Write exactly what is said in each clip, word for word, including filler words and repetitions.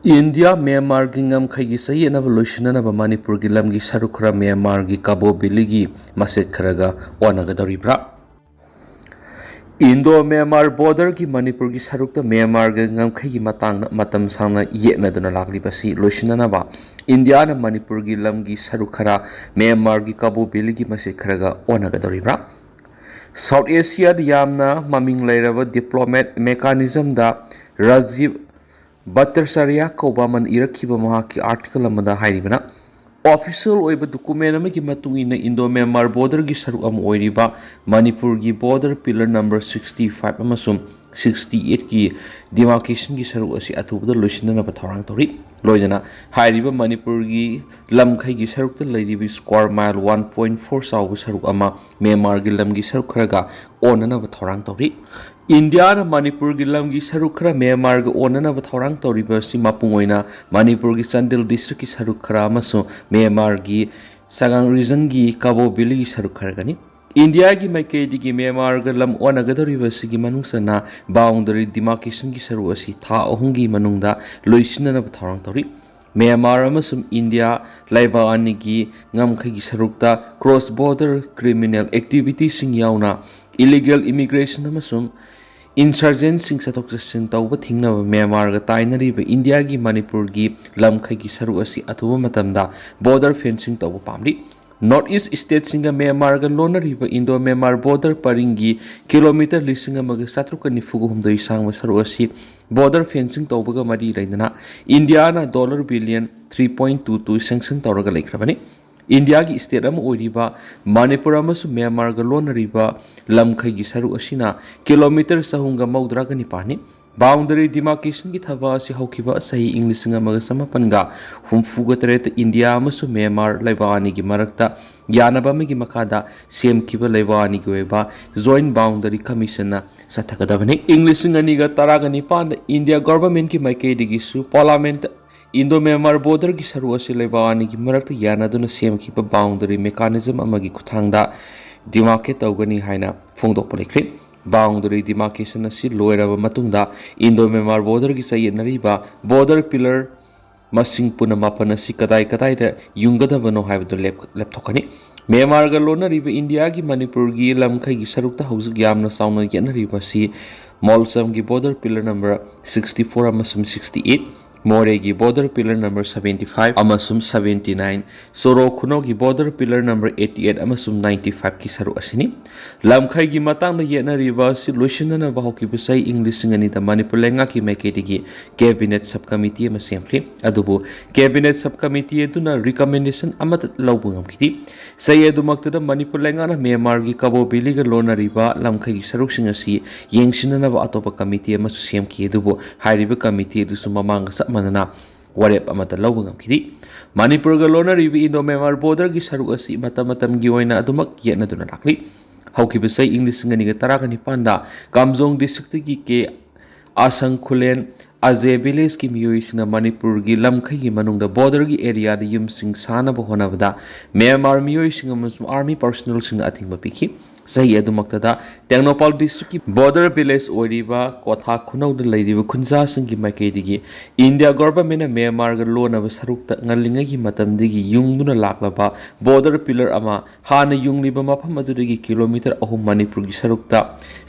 India ꯃ꯭ꯌꯥꯟꯃꯥꯔꯒꯤ ꯉꯝꯈꯩꯒꯤ ꯆꯌꯦꯠꯅꯕ ꯂꯣꯏꯁꯤꯟꯅꯅꯕ ꯃꯅꯤꯄꯨꯔꯒꯤ ꯂꯝꯒꯤ ꯁꯔꯨꯛ ꯈꯔ ꯃ꯭ꯌꯥꯟꯃꯥꯔꯒꯤ ꯀꯥꯕꯣ ꯚꯦꯂꯤꯒꯤ ꯃꯆꯦꯠ ꯈꯔꯒ ꯑꯣꯟꯅꯒꯗꯧꯔꯤꯕ꯭ꯔꯥ? ꯏꯟꯗꯣ ꯃ꯭ꯌꯥꯟꯃꯥꯔ ꯕꯣꯔꯗꯔꯒꯤ ꯃꯅꯤꯄꯨꯔꯒꯤ ꯁꯔꯨꯛꯇ ꯃ꯭ꯌꯥꯟꯃꯥꯔꯒ ꯉꯝꯈꯩꯒꯤ ꯃꯇꯥꯡꯗ ꯃꯇꯝ ꯁꯥꯡꯅ ꯌꯦꯠꯅꯗꯨꯅ ꯂꯥꯛꯂꯤꯕꯁꯤ ꯂꯣꯏꯁꯤꯟꯅꯅꯕ ꯏꯟꯗꯤꯌꯥꯅ ꯃꯅꯤꯄꯨꯔꯒꯤ ꯂꯝꯒꯤ ꯁꯔꯨꯛ ꯈꯔ ꯃ꯭ꯌꯥꯟꯃꯥꯔꯒꯤ ꯀꯥꯕꯣ ꯚꯦꯂꯤꯒꯤ ꯃꯆꯦꯠ ꯈꯔꯒ ꯑꯣꯟꯅꯒꯗꯧꯔꯤꯕ꯭ꯔꯥ? ꯁꯥꯎꯠ ꯑꯦꯁꯤꯌꯥꯗ ꯌꯥꯝꯅ ꯃꯃꯤꯡ ꯂꯩꯔꯕ ꯗꯤꯄ꯭ꯂꯣꯃꯦꯠ ꯃꯦꯀꯥꯅꯤꯖꯝꯗ ꯔꯥꯖꯤꯕ ꯚꯠꯇꯆꯥꯔꯌꯥ ꯀꯧꯕ ꯑꯃꯅ ꯏꯔꯛꯈꯤꯕ ꯃꯍꯥꯛꯀꯤ ꯑꯥꯔꯇꯤꯀꯜ ꯑꯃꯗ ꯍꯥꯏꯔꯤꯕꯅ, ꯑꯣꯐꯤꯁꯤꯌꯦꯜ ꯑꯣꯏꯕ ꯗꯣꯀꯨꯃꯦꯟ ꯑꯃꯒꯤ ꯃꯇꯨꯡ ꯏꯟꯅ ꯏꯟꯗꯣ ꯃ꯭ꯌꯥꯟꯃꯥꯔ ꯕꯣꯔꯗꯔꯒꯤ ꯁꯔꯨꯛ ꯑꯃ ꯑꯣꯏꯔꯤꯕ ꯃꯅꯤꯄꯨꯔꯒꯤ border pillar number sixty five ꯑꯃꯁꯨꯡ sixty eight ꯀꯤ ꯗꯤꯃꯥꯔꯀꯦꯁꯟꯒꯤ ꯁꯔꯨꯛ ꯑꯁꯤ ꯑꯊꯨꯕꯗ ꯂꯣꯏꯁꯤꯟꯅꯅꯕ ꯊꯧꯔꯥꯡ ꯇꯧꯔꯤ꯫ ꯂꯣꯏꯅꯅ ꯍꯥꯏꯔꯤꯕ ꯃꯅꯤꯄꯨꯔꯒꯤ ꯂꯝꯈꯩꯒꯤ ꯁꯔꯨꯛꯇ ꯂꯩꯔꯤꯕ square mile one point four ꯆꯥꯎꯕ ꯁꯔꯨꯛ ꯑꯃ ꯃ꯭ꯌꯥꯟꯃꯥꯔꯒꯤ ꯂꯝꯒꯤ ꯁꯔꯨꯛ ꯈꯔꯒ ꯑꯣꯟꯅꯅꯕ ꯊꯧꯔꯥꯡ ꯇꯧꯔꯤ꯫ ꯏꯟꯗꯤꯌꯥꯅ ꯃꯅꯤꯄꯨꯔꯒꯤ ꯂꯝꯒꯤ ꯁꯔꯨꯛ ꯈꯔ ꯃ꯭ꯌꯥꯟꯃꯥꯔꯒ ꯑꯣꯟꯅꯅꯕ ꯊꯧꯔꯥꯡ ꯇꯧꯔꯤꯕ ꯑꯁꯤ ꯃꯄꯨꯡ ꯑꯣꯏꯅ ꯃꯅꯤꯄꯨꯔꯒꯤ ꯆꯥꯟꯗꯦꯜ ꯗꯤꯁꯇ꯭ꯔꯤꯛꯀꯤ ꯁꯔꯨꯛ ꯈꯔ ꯑꯃꯁꯨꯡ ꯃ꯭ꯌꯥꯟꯃꯥꯔꯒꯤ ꯁꯉꯥꯡ ꯔꯤꯖꯟꯒꯤ ꯀꯥꯕꯣ ꯚꯦꯂꯤꯒꯤ ꯁꯔꯨꯛ ꯈꯔꯒꯅꯤ꯫ ꯏꯟꯗꯤꯌꯥꯒꯤ ꯃꯥꯏꯀꯩꯗꯒꯤ ꯃ꯭ꯌꯥꯟꯃꯥꯔꯒ ꯂꯝ ꯑꯣꯟꯅꯒꯗꯧꯔꯤꯕ ꯑꯁꯤꯒꯤ ꯃꯅꯨꯡ ꯆꯟꯅ ꯕꯥꯎꯟꯗꯔꯤ ꯗꯤꯃꯥꯔꯀꯦꯁꯟꯒꯤ ꯁꯔꯨꯛ ꯑꯁꯤ ꯊꯥ ꯑꯍꯨꯝꯒꯤ ꯃꯅꯨꯡꯗ ꯂꯣꯏꯁꯤꯟꯅꯅꯕ ꯊꯧꯔꯥꯡ ꯇꯧꯔꯤ꯫ ꯃ꯭ꯌꯥꯟꯃꯥꯔ ꯑꯃꯁꯨꯡ ꯏꯟꯗꯤꯌꯥ ꯂꯩꯕꯥꯛ ꯑꯅꯤꯒꯤ ꯉꯝꯈꯩꯒꯤ ꯁꯔꯨꯛꯇ ꯀ꯭ꯔꯣꯁ ꯕꯣꯔꯗꯔ ꯀ꯭ꯔꯤꯃꯤꯅꯦꯜ ꯑꯦꯛꯇꯤꯚꯤꯇꯤꯁꯤꯡ ꯌꯥꯎꯅ ꯏꯂꯤꯒꯦꯜ ꯏꯃꯤꯒ꯭ꯔꯦꯁꯟ ꯑꯃꯁꯨꯡ ꯏꯟꯁꯔꯖꯦꯟꯁꯤꯡ ꯆꯠꯊꯣꯛ ꯆꯠꯁꯤꯟ ꯇꯧꯕ ꯊꯤꯡꯅꯕ ꯃ꯭ꯌꯥꯟꯃꯥꯔꯒ ꯇꯥꯏꯅꯔꯤꯕ ꯏꯟꯗꯤꯌꯥꯒꯤ ꯃꯅꯤꯄꯨꯔꯒꯤ ꯂꯝꯈꯩꯒꯤ ꯁꯔꯨꯛ ꯑꯁꯤ ꯑꯊꯨꯕ ꯃꯇꯝꯗ ꯕꯣꯔꯗꯔ ꯐꯦꯟꯁꯤꯡ ꯇꯧꯕ ꯄꯥꯝꯂꯤ꯫ ꯅꯣꯔꯠ ꯏꯁ ꯁ꯭ꯇꯦꯠꯁꯤꯡꯒ ꯃ꯭ꯌꯥꯟꯃꯥꯔꯒ ꯂꯣꯟꯅꯔꯤꯕ ꯏꯟꯗꯣ ꯃ꯭ꯌꯥꯟꯃꯥꯔ ꯕꯣꯔꯗꯔ ꯄꯔꯤꯡꯒꯤ ꯀꯤꯂꯣꯃꯤꯇꯔ ꯂꯤꯁꯤꯡ ꯑꯃꯒ ꯆꯥꯇ꯭ꯔꯨꯛꯀ ꯅꯤꯐꯨꯒ ꯍꯨꯝꯗꯣꯏ ꯁꯥꯡꯕ ꯁꯔꯨꯛ ꯑꯁꯤ ꯕꯣꯔꯗꯔ ꯐꯦꯟꯁꯤꯡ ꯇꯧꯕꯒ ꯃꯔꯤ ꯂꯩꯅꯅ ꯏꯟꯗꯤꯌꯥꯅ dollar billion three point two two ꯁꯦꯡꯁꯟ ꯇꯧꯔꯒ ꯂꯩꯈ꯭ꯔꯕꯅꯤ꯫ ꯏꯟꯗꯤꯌꯥꯒꯤ ꯁ꯭ꯇꯦꯠ ꯑꯃ ꯑꯣꯏꯔꯤꯕ ꯃꯅꯤꯄꯨꯔ ꯑꯃꯁꯨꯡ ꯃ꯭ꯌꯥꯟꯃꯥꯔꯒ ꯂꯣꯟꯅꯔꯤꯕ ꯂꯝꯈꯩꯒꯤ ꯁꯔꯨꯛ ꯑꯁꯤꯅ ꯀꯤꯂꯣꯃꯤꯇꯔ ꯆꯍꯨꯝꯒ ꯃꯧꯗ꯭ꯔꯥꯒ ꯅꯤꯄꯥꯟꯅꯤ꯫ ꯕꯥꯎꯟꯗꯔꯤ ꯗꯤꯃꯥꯔꯀꯦꯁꯟꯒꯤ ꯊꯕꯛ ꯑꯁꯤ ꯍꯧꯈꯤꯕ ꯆꯍꯤ ꯏꯪ ꯂꯤꯁꯤꯡ ꯑꯃꯒ ꯆꯃꯥꯄꯟꯒ ꯍꯨꯝꯐꯨꯒ ꯇꯔꯦꯠꯇ ꯏꯟꯗꯤꯌꯥ ꯑꯃꯁꯨꯡ ꯃ꯭ꯌꯥꯟꯃꯥꯔ ꯂꯩꯕꯥꯛ ꯑꯅꯤꯒꯤ ꯃꯔꯛꯇ ꯌꯥꯅꯕ ꯑꯃꯒꯤ ꯃꯈꯥꯗ ꯁꯦꯝꯈꯤꯕ ꯂꯩꯕꯥꯛ ꯑꯅꯤꯒꯤ ꯑꯣꯏꯕ ꯖꯣꯏꯟꯠ ꯕꯥꯎꯟꯗꯔꯤ ꯀꯃꯤꯁꯟꯅ ꯆꯠꯊꯒꯗꯕꯅꯤ꯫ ꯏꯪ ꯂꯤꯁꯤꯡ ꯑꯅꯤꯒ ꯇꯔꯥꯒ ꯅꯤꯄꯥꯟꯗ ꯏꯟꯗꯤꯌꯥ ꯒꯣꯚꯔꯟꯃꯦꯟꯠꯀꯤ ꯃꯥꯏꯀꯩꯗꯒꯤꯁꯨ ꯄꯥꯔꯂꯥꯃꯦꯟꯠꯇ ꯏꯟꯗꯣ ꯃ꯭ꯌꯥꯟꯃꯥꯔ ꯕꯣꯔꯗꯔꯒꯤ ꯁꯔꯨꯛ ꯑꯁꯤ ꯂꯩꯕꯥꯛ ꯑꯅꯤꯒꯤ ꯃꯔꯛꯇ ꯌꯥꯅꯗꯨꯅ ꯁꯦꯝꯈꯤꯕ ꯕꯥꯎꯟꯗꯔꯤ ꯃꯦꯀꯥꯅꯤꯖꯝ ꯑꯃꯒꯤ ꯈꯨꯠꯊꯥꯡꯗ ꯗꯤꯃꯥꯔꯀꯦꯠ ꯇꯧꯒꯅꯤ ꯍꯥꯏꯅ ꯐꯣꯡꯗꯣꯛꯄ ꯂꯩꯈ꯭ꯔꯦ꯫ Boundary demarcation ꯑꯁꯤ ꯂꯣꯏꯔꯕ ꯃꯇꯨꯡꯗ Indo-Myanmar borderꯒꯤ ꯆꯌꯦꯠꯅꯔꯤꯕ border pillar ꯃꯁꯤꯡ ꯄꯨꯟꯅ ꯃꯥꯄꯟ ꯑꯁꯤ ꯀꯗꯥꯏ ꯀꯗꯥꯏꯗ ꯌꯨꯡꯒꯗꯕꯅꯣ ꯍꯥꯏꯕꯗꯨ ꯂꯦꯞ-, ꯂꯦꯞꯊꯣꯛꯀꯅꯤ꯫ ꯃ꯭ꯌꯥꯟꯃꯥꯔꯒ ꯂꯣꯟꯅꯔꯤꯕ ꯏꯟꯗꯤꯌꯥꯒꯤ ꯃꯅꯤꯄꯨꯔꯒꯤ ꯂꯝꯈꯩꯒꯤ ꯁꯔꯨꯛꯇ ꯍꯧꯖꯤꯛ ꯌꯥꯝꯅ ꯆꯥꯎꯅ ꯌꯦꯠꯅꯔꯤꯕ ꯑꯁꯤ ꯃꯣꯜꯁꯝꯒꯤ border pillar number sixty four ꯑꯃꯁꯨꯡ sixty eight, ꯃꯣꯔꯦꯒꯤ border pillar number seventy five ꯑꯃꯁꯨꯡ seventy nine, ꯁꯣꯔꯣ ꯈꯨꯅꯧꯒꯤ border pillar number eighty eight ꯑꯃꯁꯨꯡ ninety five ꯀꯤ ꯁꯔꯨꯛ ꯑꯁꯤꯅꯤ꯫ ꯂꯝꯈꯩꯒꯤ ꯃꯇꯥꯡꯗ ꯌꯦꯠꯅꯔꯤꯕ ꯑꯁꯤ ꯂꯣꯏꯁꯤꯟꯅꯅꯕ ꯍꯧꯈꯤꯕ ꯆꯍꯤ ꯏꯪ ꯂꯤꯁꯤꯡ ꯑꯅꯤꯗ ꯃꯅꯤꯄꯨꯔ ꯂꯩꯉꯥꯛꯀꯤ ꯃꯥꯏꯀꯩꯗꯒꯤ cabinet sub committee ꯑꯃ ꯁꯦꯝꯈꯤ꯫ ꯑꯗꯨꯕꯨ cabinet sub committee ꯑꯗꯨꯅ recommendation ꯑꯃꯠꯇ ꯂꯧꯕ ꯉꯝꯈꯤꯗꯦ꯫ ꯆꯍꯤ ꯑꯗꯨꯃꯛꯇꯗ ꯃꯅꯤꯄꯨꯔ ꯂꯩꯉꯥꯛꯅ ꯃ꯭ꯌꯥꯟꯃꯥꯔꯒꯤ ꯀꯕꯣ ꯚꯦꯂꯤꯒ ꯂꯣꯟꯅꯔꯤꯕ ꯂꯝꯈꯩꯒꯤ ꯁꯔꯨꯛꯁꯤꯡ ꯑꯁꯤ ꯌꯦꯡꯁꯤꯟꯅꯅꯕ ꯑꯇꯣꯞꯄ committee ꯑꯃꯁꯨ ꯁꯦꯝꯈꯤ꯫ ꯑꯗꯨꯕꯨ ꯍꯥꯏꯔꯤꯕ committee ꯑꯗꯨꯁꯨ ꯃꯃꯥꯡꯒ ꯆꯞ ꯃꯥꯟꯅꯅ ꯋꯥꯔꯦꯞ ꯑꯃꯠꯇ ꯂꯧꯕ ꯉꯝꯈꯤꯗꯦ꯫ ꯃꯅꯤꯄꯨꯔꯒ ꯂꯣꯟꯅꯔꯤꯕ Indo-Myanmar borderꯒꯤ ꯁꯔꯨꯛ ꯑꯁꯤ ꯃꯇꯝ ꯃꯇꯝꯒꯤ ꯑꯣꯏꯅ ꯑꯗꯨꯃꯛ ꯌꯦꯠꯅꯗꯨꯅ ꯂꯥꯛꯂꯤ꯫ ꯍꯧꯈꯤꯕ ꯆꯍꯤ ꯏꯪ ꯂꯤꯁꯤꯡ ꯑꯅꯤꯒ ꯇꯔꯥꯒ ꯅꯤꯄꯥꯟꯗ ꯀꯥꯝꯖꯣꯡ districtꯀꯤ ꯀꯦ ꯑꯁꯪ ꯈꯨꯂꯦꯟ ꯑꯖꯦ villageꯀꯤ ꯃꯤꯑꯣꯏꯁꯤꯡꯅ ꯃꯅꯤꯄꯨꯔꯒꯤ ꯂꯝꯈꯩꯒꯤ ꯃꯅꯨꯡꯗ borderꯒꯤ areaꯗ ꯌꯨꯝꯁꯤꯡ ꯁꯥꯅꯕ ꯍꯣꯠꯅꯕꯗ ꯃ꯭ꯌꯥꯟꯃꯥꯔ ꯃꯤꯑꯣꯏꯁꯤꯡ ꯑꯃꯁꯨꯡ army personnelꯁꯤꯡꯅ ꯑꯊꯤꯡꯕ ꯄꯤꯈꯤ꯫ ꯆꯍꯤ ꯑꯗꯨꯃꯛꯇꯗ ꯇꯦꯡꯅꯧꯄꯥꯜ districtꯀꯤ border village ꯑꯣꯏꯔꯤꯕ ꯀꯣꯊꯥ ꯈꯨꯅꯧꯗ ꯂꯩꯔꯤꯕ ꯈꯨꯟꯖꯥꯁꯤꯡꯒꯤ ꯃꯥꯏꯀꯩꯗꯒꯤ ꯏꯟꯗꯤꯌꯥ governmentꯅ ꯃ꯭ꯌꯥꯟꯃꯥꯔꯒ ꯂꯣꯟꯅꯕ ꯁꯔꯨꯛꯇ ꯉꯜꯂꯤꯉꯩꯒꯤ ꯃꯇꯝꯗꯒꯤ ꯌꯨꯡꯗꯨꯅ ꯂꯥꯛꯂꯕ border pillar ꯑꯃ ꯍꯥꯟꯅ ꯌꯨꯡꯂꯤꯕ ꯃꯐꯝ ꯑꯗꯨꯗꯒꯤ kilometre ꯑꯍꯨꯝ ꯃꯅꯤꯄꯨꯔꯒꯤ ꯁꯔꯨꯛꯇ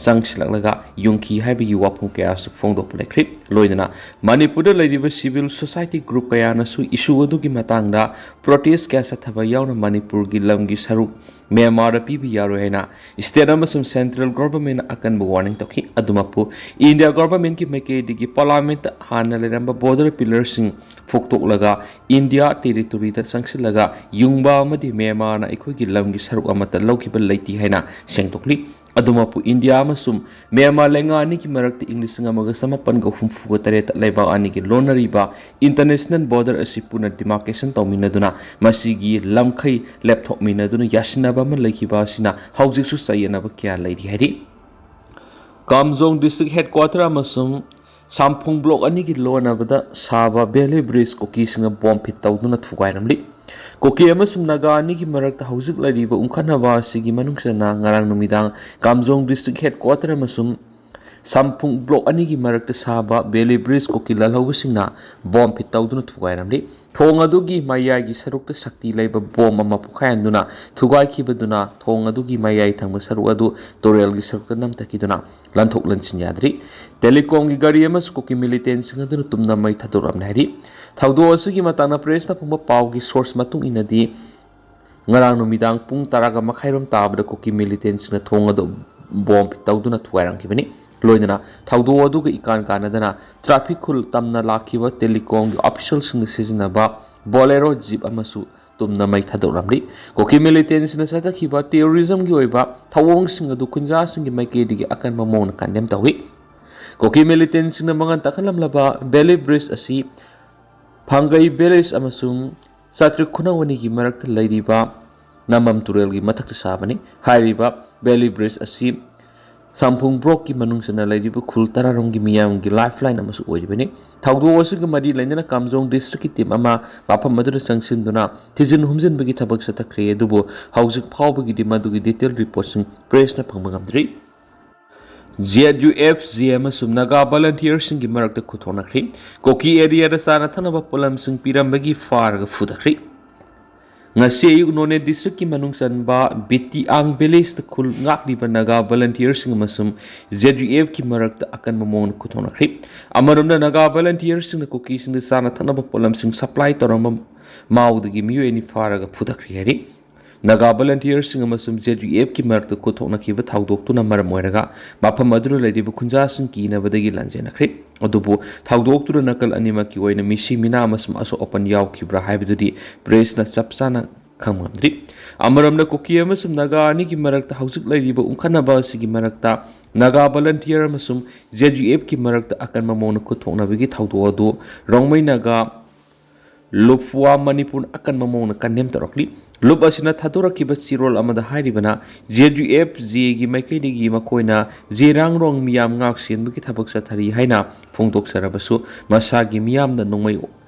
ꯆꯪꯁꯤꯜꯂꯛꯂꯒ ꯌꯨꯡꯈꯤ ꯍꯥꯏꯕꯒꯤ ꯋꯥꯐꯝ ꯀꯌꯥꯁꯨ ꯐꯣꯡꯗꯣꯛꯄ ꯂꯩꯈ꯭ꯔꯤ꯫ ꯂꯣꯏꯅꯅ ꯃꯅꯤꯄꯨꯔꯗ ꯂꯩꯔꯤꯕ civil society group ꯀꯌꯥꯅꯁꯨ issue ꯑꯗꯨꯒꯤ ꯃꯇꯥꯡꯗ protest ꯀꯌꯥ ꯆꯠꯊꯕ ꯌꯥꯎꯅ ꯃꯅꯤꯄꯨꯔꯒꯤ ꯂꯝꯒꯤ ꯁꯔꯨꯛ ꯃ꯭ꯌꯥꯟꯃꯥꯔꯗ ꯄꯤꯕ ꯌꯥꯔꯣꯏ ꯍꯥꯏꯅ state ꯑꯃꯁꯨꯡ central governmentꯅ ꯑꯀꯟꯕ warning ꯇꯧꯈꯤ꯫ ꯑꯗꯨꯃꯛꯄꯨ ꯏꯟꯗꯤꯌꯥ governmentꯀꯤ ꯃꯥꯏꯀꯩꯗꯒꯤ parliamentꯇ ꯍꯥꯟꯅ ꯂꯩꯔꯝꯕ border pillarꯁꯤꯡ ꯐꯨꯛꯇꯣꯛꯂꯒ ꯏꯟꯗꯤꯌꯥ territoryꯗ ꯆꯪꯁꯤꯜꯂꯒ ꯌꯨꯡꯕ ꯑꯃꯗꯤ ꯃ꯭ꯌꯥꯟꯃꯥꯔꯅ ꯑꯩꯈꯣꯏꯒꯤ ꯂꯝꯒꯤ ꯁꯔꯨꯛ ꯑꯃꯠꯇ ꯂꯧꯈꯤꯕ ꯂꯩꯇꯦ ꯍꯥꯏꯅ ꯁꯦꯡꯗꯣꯛꯂꯤ꯫ ꯑꯗꯨꯃꯛꯄꯨ ꯏꯟꯗꯤꯌꯥ ꯑꯃꯁꯨꯡ ꯃ꯭ꯌꯥꯟꯃꯥꯔ ꯂꯩꯉꯥꯛ ꯑꯅꯤꯒꯤ ꯃꯔꯛꯇ ꯏꯪ ꯂꯤꯁꯤꯡ ꯑꯃꯒ ꯆꯃꯥꯄꯟꯒ ꯍꯨꯝꯐꯨꯒ ꯇꯔꯦꯠꯇ ꯂꯩꯕꯥꯛ ꯑꯅꯤꯒꯤ ꯂꯣꯟꯅꯔꯤꯕ international border ꯑꯁꯤ ꯄꯨꯟꯅ demarcation ꯇꯧꯃꯤꯟꯅꯗꯨꯅ ꯃꯁꯤꯒꯤ ꯂꯝꯈꯩ ꯂꯦꯞꯊꯣꯛꯃꯤꯟꯅꯗꯨꯅ ꯌꯥꯁꯤꯟꯅꯕ ꯑꯃ ꯂꯩꯈꯤꯕ ꯑꯁꯤꯅ ꯍꯧꯖꯤꯛꯁꯨ ꯆꯌꯦꯠꯅꯕ ꯀꯌꯥ ꯂꯩꯔꯤ ꯍꯥꯏꯔꯤ꯫ ꯀꯥꯝꯖꯣꯡ district headquarter ꯑꯃꯁꯨꯡ ꯁꯥꯝꯐꯣꯡ block ꯑꯅꯤꯒꯤ ꯂꯣꯟꯅꯕꯗ ꯁꯥꯕ Bailey Bridge ꯀꯨꯀꯤꯁꯤꯡꯅ bomb fit ꯇꯧꯗꯨꯅ ꯊꯨꯒꯥꯏꯔꯝꯂꯤ꯫ ꯀꯨꯀꯤ ꯑꯃꯁꯨꯡ ꯅꯥꯒꯥ ꯑꯅꯤꯒꯤ ꯃꯔꯛꯇ ꯍꯧꯖꯤꯛ ꯂꯩꯔꯤꯕ ꯎꯪꯈꯠꯅꯕ ꯑꯁꯤꯒꯤ ꯃꯅꯨꯡ ꯆꯟꯅ ꯉꯔꯥꯡ ꯅꯨꯃꯤꯗꯥꯡ ꯀꯥꯝꯖꯣꯡ ꯗꯤꯁꯇ꯭ꯔꯤꯛ ꯍꯦꯗꯀ꯭ꯋꯥꯇꯔ ꯑꯃꯁꯨꯡ ꯁꯝꯐꯨꯡ ꯕ꯭ꯂꯣꯛ ꯑꯅꯤꯒꯤ ꯃꯔꯛꯇ ꯁꯥꯕ ꯕꯦꯂꯤ ꯕ꯭ꯔꯤꯖ ꯀꯨꯀꯤ ꯂꯥꯜꯍꯧꯕꯁꯤꯡꯅ ꯕꯣꯝ ꯐꯤꯠ ꯇꯧꯗꯨꯅ ꯊꯨꯒꯥꯏꯔꯝꯂꯤ꯫ ꯊꯣꯡ ꯑꯗꯨꯒꯤ ꯃꯌꯥꯏꯒꯤ ꯁꯔꯨꯛꯇ ꯁꯛꯇꯤ ꯂꯩꯕ ꯕꯣꯝ ꯑꯃ ꯄꯣꯈꯥꯏꯍꯟꯗꯨꯅ ꯊꯨꯒꯥꯏꯈꯤꯕꯗꯨꯅ ꯊꯣꯡ ꯑꯗꯨꯒꯤ ꯃꯌꯥꯏ ꯊꯪꯕ ꯁꯔꯨꯛ ꯑꯗꯨ ꯇꯨꯔꯦꯜꯒꯤ ꯁꯔꯨꯛꯇ ꯅꯝꯊꯈꯤꯗꯨꯅ ꯂꯟꯊꯣꯛ ꯂꯟꯁꯤꯟ ꯌꯥꯗ꯭ꯔꯤ꯫ ꯇꯦꯂꯤꯀꯣꯝꯒꯤ ꯒꯥꯔꯤ ꯑꯃꯁꯨ ꯀꯨꯀꯤ ꯃꯤꯂꯤꯇꯦꯟꯁꯤꯡ ꯑꯗꯨꯅ ꯇꯨꯝꯅ ꯃꯩ ꯊꯥꯗꯣꯔꯛꯂꯝꯂꯦ ꯍꯥꯏꯔꯤ꯫ ꯊꯧꯗꯣꯛ ꯑꯁꯤꯒꯤ ꯃꯇꯥꯡꯗ ꯄ꯭ꯔꯦꯁꯅ ꯐꯪꯕ ꯄꯥꯎꯒꯤ ꯁꯣꯔꯁ ꯃꯇꯨꯡ ꯏꯟꯅꯗꯤ, ꯉꯔꯥꯡ ꯅꯨꯃꯤꯗꯥꯡ ꯄꯨꯡ ꯇꯔꯥꯒ ꯃꯈꯥꯏꯔꯣꯝ ꯇꯥꯕꯗ ꯀꯨꯀꯤ ꯃꯤꯂꯤꯇꯦꯟꯁꯤꯡꯅ ꯊꯣꯡ ꯑꯗꯨ ꯕꯣꯝ ꯐꯤꯠ ꯇꯧꯗꯨꯅ ꯊꯨꯒꯥꯏꯔꯝꯈꯤꯕꯅꯤ꯫ ꯂꯣꯏꯅꯅ ꯊꯧꯗꯣꯛ ꯑꯗꯨꯒ ꯏꯀꯥꯟ ꯀꯥꯟꯅꯗꯅ ꯇ꯭ꯔꯥꯐꯤꯛ ꯈꯨꯜ ꯇꯝꯅ ꯂꯥꯛꯈꯤꯕ ꯇꯦꯂꯤꯀꯣꯝꯒꯤ ꯑꯣꯐꯤꯁꯤꯌꯦꯜꯁꯤꯡꯅ ꯁꯤꯖꯤꯟꯅꯕ ꯕꯣꯂꯦꯔꯣ ꯖꯤꯞ ꯑꯃꯁꯨ ꯇꯨꯝꯅ ꯃꯩ ꯊꯥꯗꯣꯛꯂꯝꯂꯤ꯫ ꯀꯨꯀꯤ ꯃꯤꯂꯤꯇꯦꯟꯁꯤꯡꯅ ꯆꯠꯊꯈꯤꯕ ꯇꯦꯔꯣꯔꯤꯖꯝꯒꯤ ꯑꯣꯏꯕ ꯊꯧꯑꯣꯡꯁꯤꯡ ꯑꯗꯨ ꯈꯨꯟꯖꯥꯁꯤꯡꯒꯤ ꯃꯥꯏꯀꯩꯗꯒꯤ ꯑꯀꯟꯕ ꯃꯑꯣꯡꯗ ꯀꯟꯗꯦꯝ ꯇꯧꯏ꯫ ꯀꯨꯀꯤ ꯃꯤꯂꯤꯇꯦꯟꯁꯤꯡꯅ ꯃꯉꯥꯜ ꯇꯥꯛꯍꯜꯂꯝꯂꯕ ꯕꯦꯂꯤ ꯕ꯭ꯔꯤꯖ ꯑꯁꯤ ꯐꯥꯡꯒꯩ ꯚꯤꯂꯦꯖ ꯑꯃꯁꯨꯡ ꯆꯥꯇ꯭ꯔꯤꯛ ꯈꯨꯅꯧ ꯑꯅꯤꯒꯤ ꯃꯔꯛꯇ ꯂꯩꯔꯤꯕ ꯅꯝꯕꯝ ꯇꯨꯔꯦꯜꯒꯤ ꯃꯊꯛꯇ ꯁꯥꯕꯅꯤ꯫ ꯍꯥꯏꯔꯤꯕ ꯕꯦꯂꯤ ꯕ꯭ꯔꯤꯖ ꯑꯁꯤ ꯁꯝꯐꯨꯡ ꯕ꯭ꯂꯣꯛꯀꯤ ꯃꯅꯨꯡ ꯆꯟꯅ ꯂꯩꯔꯤꯕ ꯈꯨꯜ ꯇꯔꯥꯔꯣꯝꯒꯤ ꯃꯤꯌꯥꯝꯒꯤ ꯂꯥꯏꯐ ꯂꯥꯏꯟ ꯑꯃꯁꯨ ꯑꯣꯏꯔꯤꯕꯅꯤ꯫ ꯊꯧꯗꯣꯛ ꯑꯁꯤꯒ ꯃꯔꯤ ꯂꯩꯅꯅ ꯀꯥꯝꯖꯣꯡ ꯗꯤꯁꯇ꯭ꯔꯤꯛꯀꯤ ꯇꯤꯝ ꯑꯃ ꯃꯐꯝ ꯑꯗꯨꯗ ꯆꯪꯁꯤꯟꯗꯨꯅ ꯊꯤꯖꯤꯟ ꯍꯨꯝꯖꯤꯟꯕꯒꯤ ꯊꯕꯛ ꯆꯠꯊꯈ꯭ꯔꯦ, ꯑꯗꯨꯕꯨ ꯍꯧꯖꯤꯛ ꯐꯥꯎꯕꯒꯤꯗꯤ ꯃꯗꯨꯒꯤ ꯗꯤꯇꯦꯜ ꯔꯤꯄꯣꯔꯠꯁꯤꯡ ꯄ꯭ꯔꯦꯁꯅ ꯐꯪꯕ ꯉꯝꯗ꯭ꯔꯤ꯫ ꯖꯦ ꯌꯨ ꯑꯦꯐ ꯖꯦ ꯑꯃꯁꯨꯡ ꯅꯥꯒꯥ ꯚꯣꯂꯟꯇꯤꯌꯔꯁꯤꯡꯒꯤ ꯃꯔꯛꯇ ꯈꯨꯠꯊꯣꯛꯅꯈ꯭ꯔꯤ꯫ ꯀꯨꯀꯤ ꯑꯦꯔꯤꯌꯥꯗ ꯆꯥꯅ ꯊꯛꯅꯕ ꯄꯣꯠꯂꯝꯁꯤꯡ ꯄꯤꯔꯝꯕꯒꯤ ꯐꯥꯔꯒ ꯐꯨꯊꯈ꯭ꯔꯤ꯫ ꯉꯁꯤ ꯑꯌꯨꯛ ꯅꯣꯅꯦ ꯗꯤꯁꯇ꯭ꯔꯤꯛꯀꯤ ꯃꯅꯨꯡ ꯆꯟꯕ ꯕꯤꯇꯤꯑꯥꯡ ꯚꯤꯂꯦꯖꯇ ꯈꯨꯜ ꯉꯥꯛꯂꯤꯕ ꯅꯥꯒꯥ ꯚꯣꯂꯟꯇꯤꯌꯔꯁꯤꯡ ꯑꯃꯁꯨꯡ ꯖꯦ ꯌꯨ ꯑꯦꯐꯀꯤ ꯃꯔꯛꯇ ꯑꯀꯟꯕ ꯃꯑꯣꯡꯗ ꯈꯨꯠꯊꯣꯛꯅꯈ꯭ꯔꯤ꯫ ꯑꯃꯔꯣꯝꯗ ꯅꯥꯒꯥ ꯚꯣꯂꯟꯇꯤꯌꯔꯁꯤꯡꯅ ꯀꯨꯀꯤꯁꯤꯡꯗ ꯆꯥꯅ ꯊꯛꯅꯕ ꯄꯣꯠꯂꯝꯁꯤꯡ ꯁꯄ꯭ꯂꯥꯏ ꯇꯧꯔꯝꯕ ꯃꯥꯎꯗꯒꯤ ꯃꯤꯑꯣꯏ ꯑꯅꯤ ꯐꯥꯔꯒ ꯐꯨꯊꯈ꯭ꯔꯤ ꯍꯥꯏꯔꯤ꯫ ꯅꯥꯒꯥ ꯚꯣꯂꯟꯇꯤꯌꯔꯁꯤꯡ ꯑꯃꯁꯨꯡ ꯖꯦ ꯌꯨ ꯑꯦꯐꯀꯤ ꯃꯔꯛꯇ ꯈꯨꯠꯊꯣꯛꯅꯈꯤꯕ ꯊꯧꯗꯣꯛꯇꯨꯅ ꯃꯔꯝ ꯑꯣꯏꯔꯒ ꯃꯐꯝ ꯑꯗꯨꯗ ꯂꯩꯔꯤꯕ ꯈꯨꯟꯖꯥꯁꯤꯡ ꯀꯤꯅꯕꯗꯒꯤ ꯂꯥꯟꯖꯦꯟꯅꯈ꯭ꯔꯦ꯫ ꯑꯗꯨꯕꯨ ꯊꯧꯗꯣꯛꯇꯨꯗ ꯅꯥꯀꯜ ꯑꯅꯤꯃꯛꯀꯤ ꯑꯣꯏꯅ ꯃꯤꯁꯤ ꯃꯤꯅꯥ ꯑꯃꯁꯨꯡ ꯑꯁꯣꯛ ꯑꯄꯟ ꯌꯥꯎꯈꯤꯕ꯭ꯔꯥ ꯍꯥꯏꯕꯗꯨꯗꯤ ꯄ꯭ꯔꯦꯁꯅ ꯆꯞ ꯆꯥꯅ ꯈꯪꯕ ꯉꯝꯗ꯭ꯔꯤ꯫ ꯑꯃꯔꯣꯝꯗ ꯀꯨꯀꯤ ꯑꯃꯁꯨꯡ ꯅꯥꯒꯥ ꯑꯅꯤꯒꯤ ꯃꯔꯛꯇ ꯍꯧꯖꯤꯛ ꯂꯩꯔꯤꯕ ꯎꯪꯈꯠꯅꯕ ꯑꯁꯤꯒꯤ ꯃꯔꯛꯇ ꯅꯥꯒꯥ ꯚꯣꯂꯟꯇꯤꯌꯔ ꯑꯃꯁꯨꯡ ꯖꯦ ꯌꯨ ꯑꯦꯐꯀꯤ ꯃꯔꯛꯇ ꯑꯀꯟꯕ ꯃꯑꯣꯡꯗ ꯈꯨꯠꯊꯣꯛꯅꯕꯒꯤ ꯊꯧꯗꯣꯛ ꯑꯗꯨ ꯔꯣꯡꯃꯩ ꯅꯥꯒꯥ ꯂꯨꯞꯐꯨꯋꯥ ꯃꯅꯤꯄꯨꯔꯅ ꯑꯀꯟꯕ ꯃꯑꯣꯡꯗ ꯀꯟꯗꯦꯝ ꯇꯧꯔꯛꯂꯤ꯫ ꯂꯨꯞ ꯑꯁꯤꯅ ꯊꯥꯗꯣꯔꯛꯈꯤꯕ ꯆꯦꯔꯣꯜ ꯑꯃꯗ ꯍꯥꯏꯔꯤꯕꯅ, ꯖꯦ ꯌꯨ ꯑꯦꯐ ꯖꯦꯒꯤ ꯃꯥꯏꯀꯩꯗꯒꯤ ꯃꯈꯣꯏꯅ ꯖꯦꯔꯥꯡꯔꯣꯡ ꯃꯤꯌꯥꯝ ꯉꯥꯛ ꯁꯦꯟꯕꯒꯤ ꯊꯕꯛ ꯆꯠꯊꯔꯤ ꯍꯥꯏꯅ ꯐꯣꯡꯗꯣꯛꯆꯔꯕꯁꯨ, ꯃꯁꯥꯒꯤ ꯃꯤꯌꯥꯝꯅ ꯅꯣꯡꯃꯩ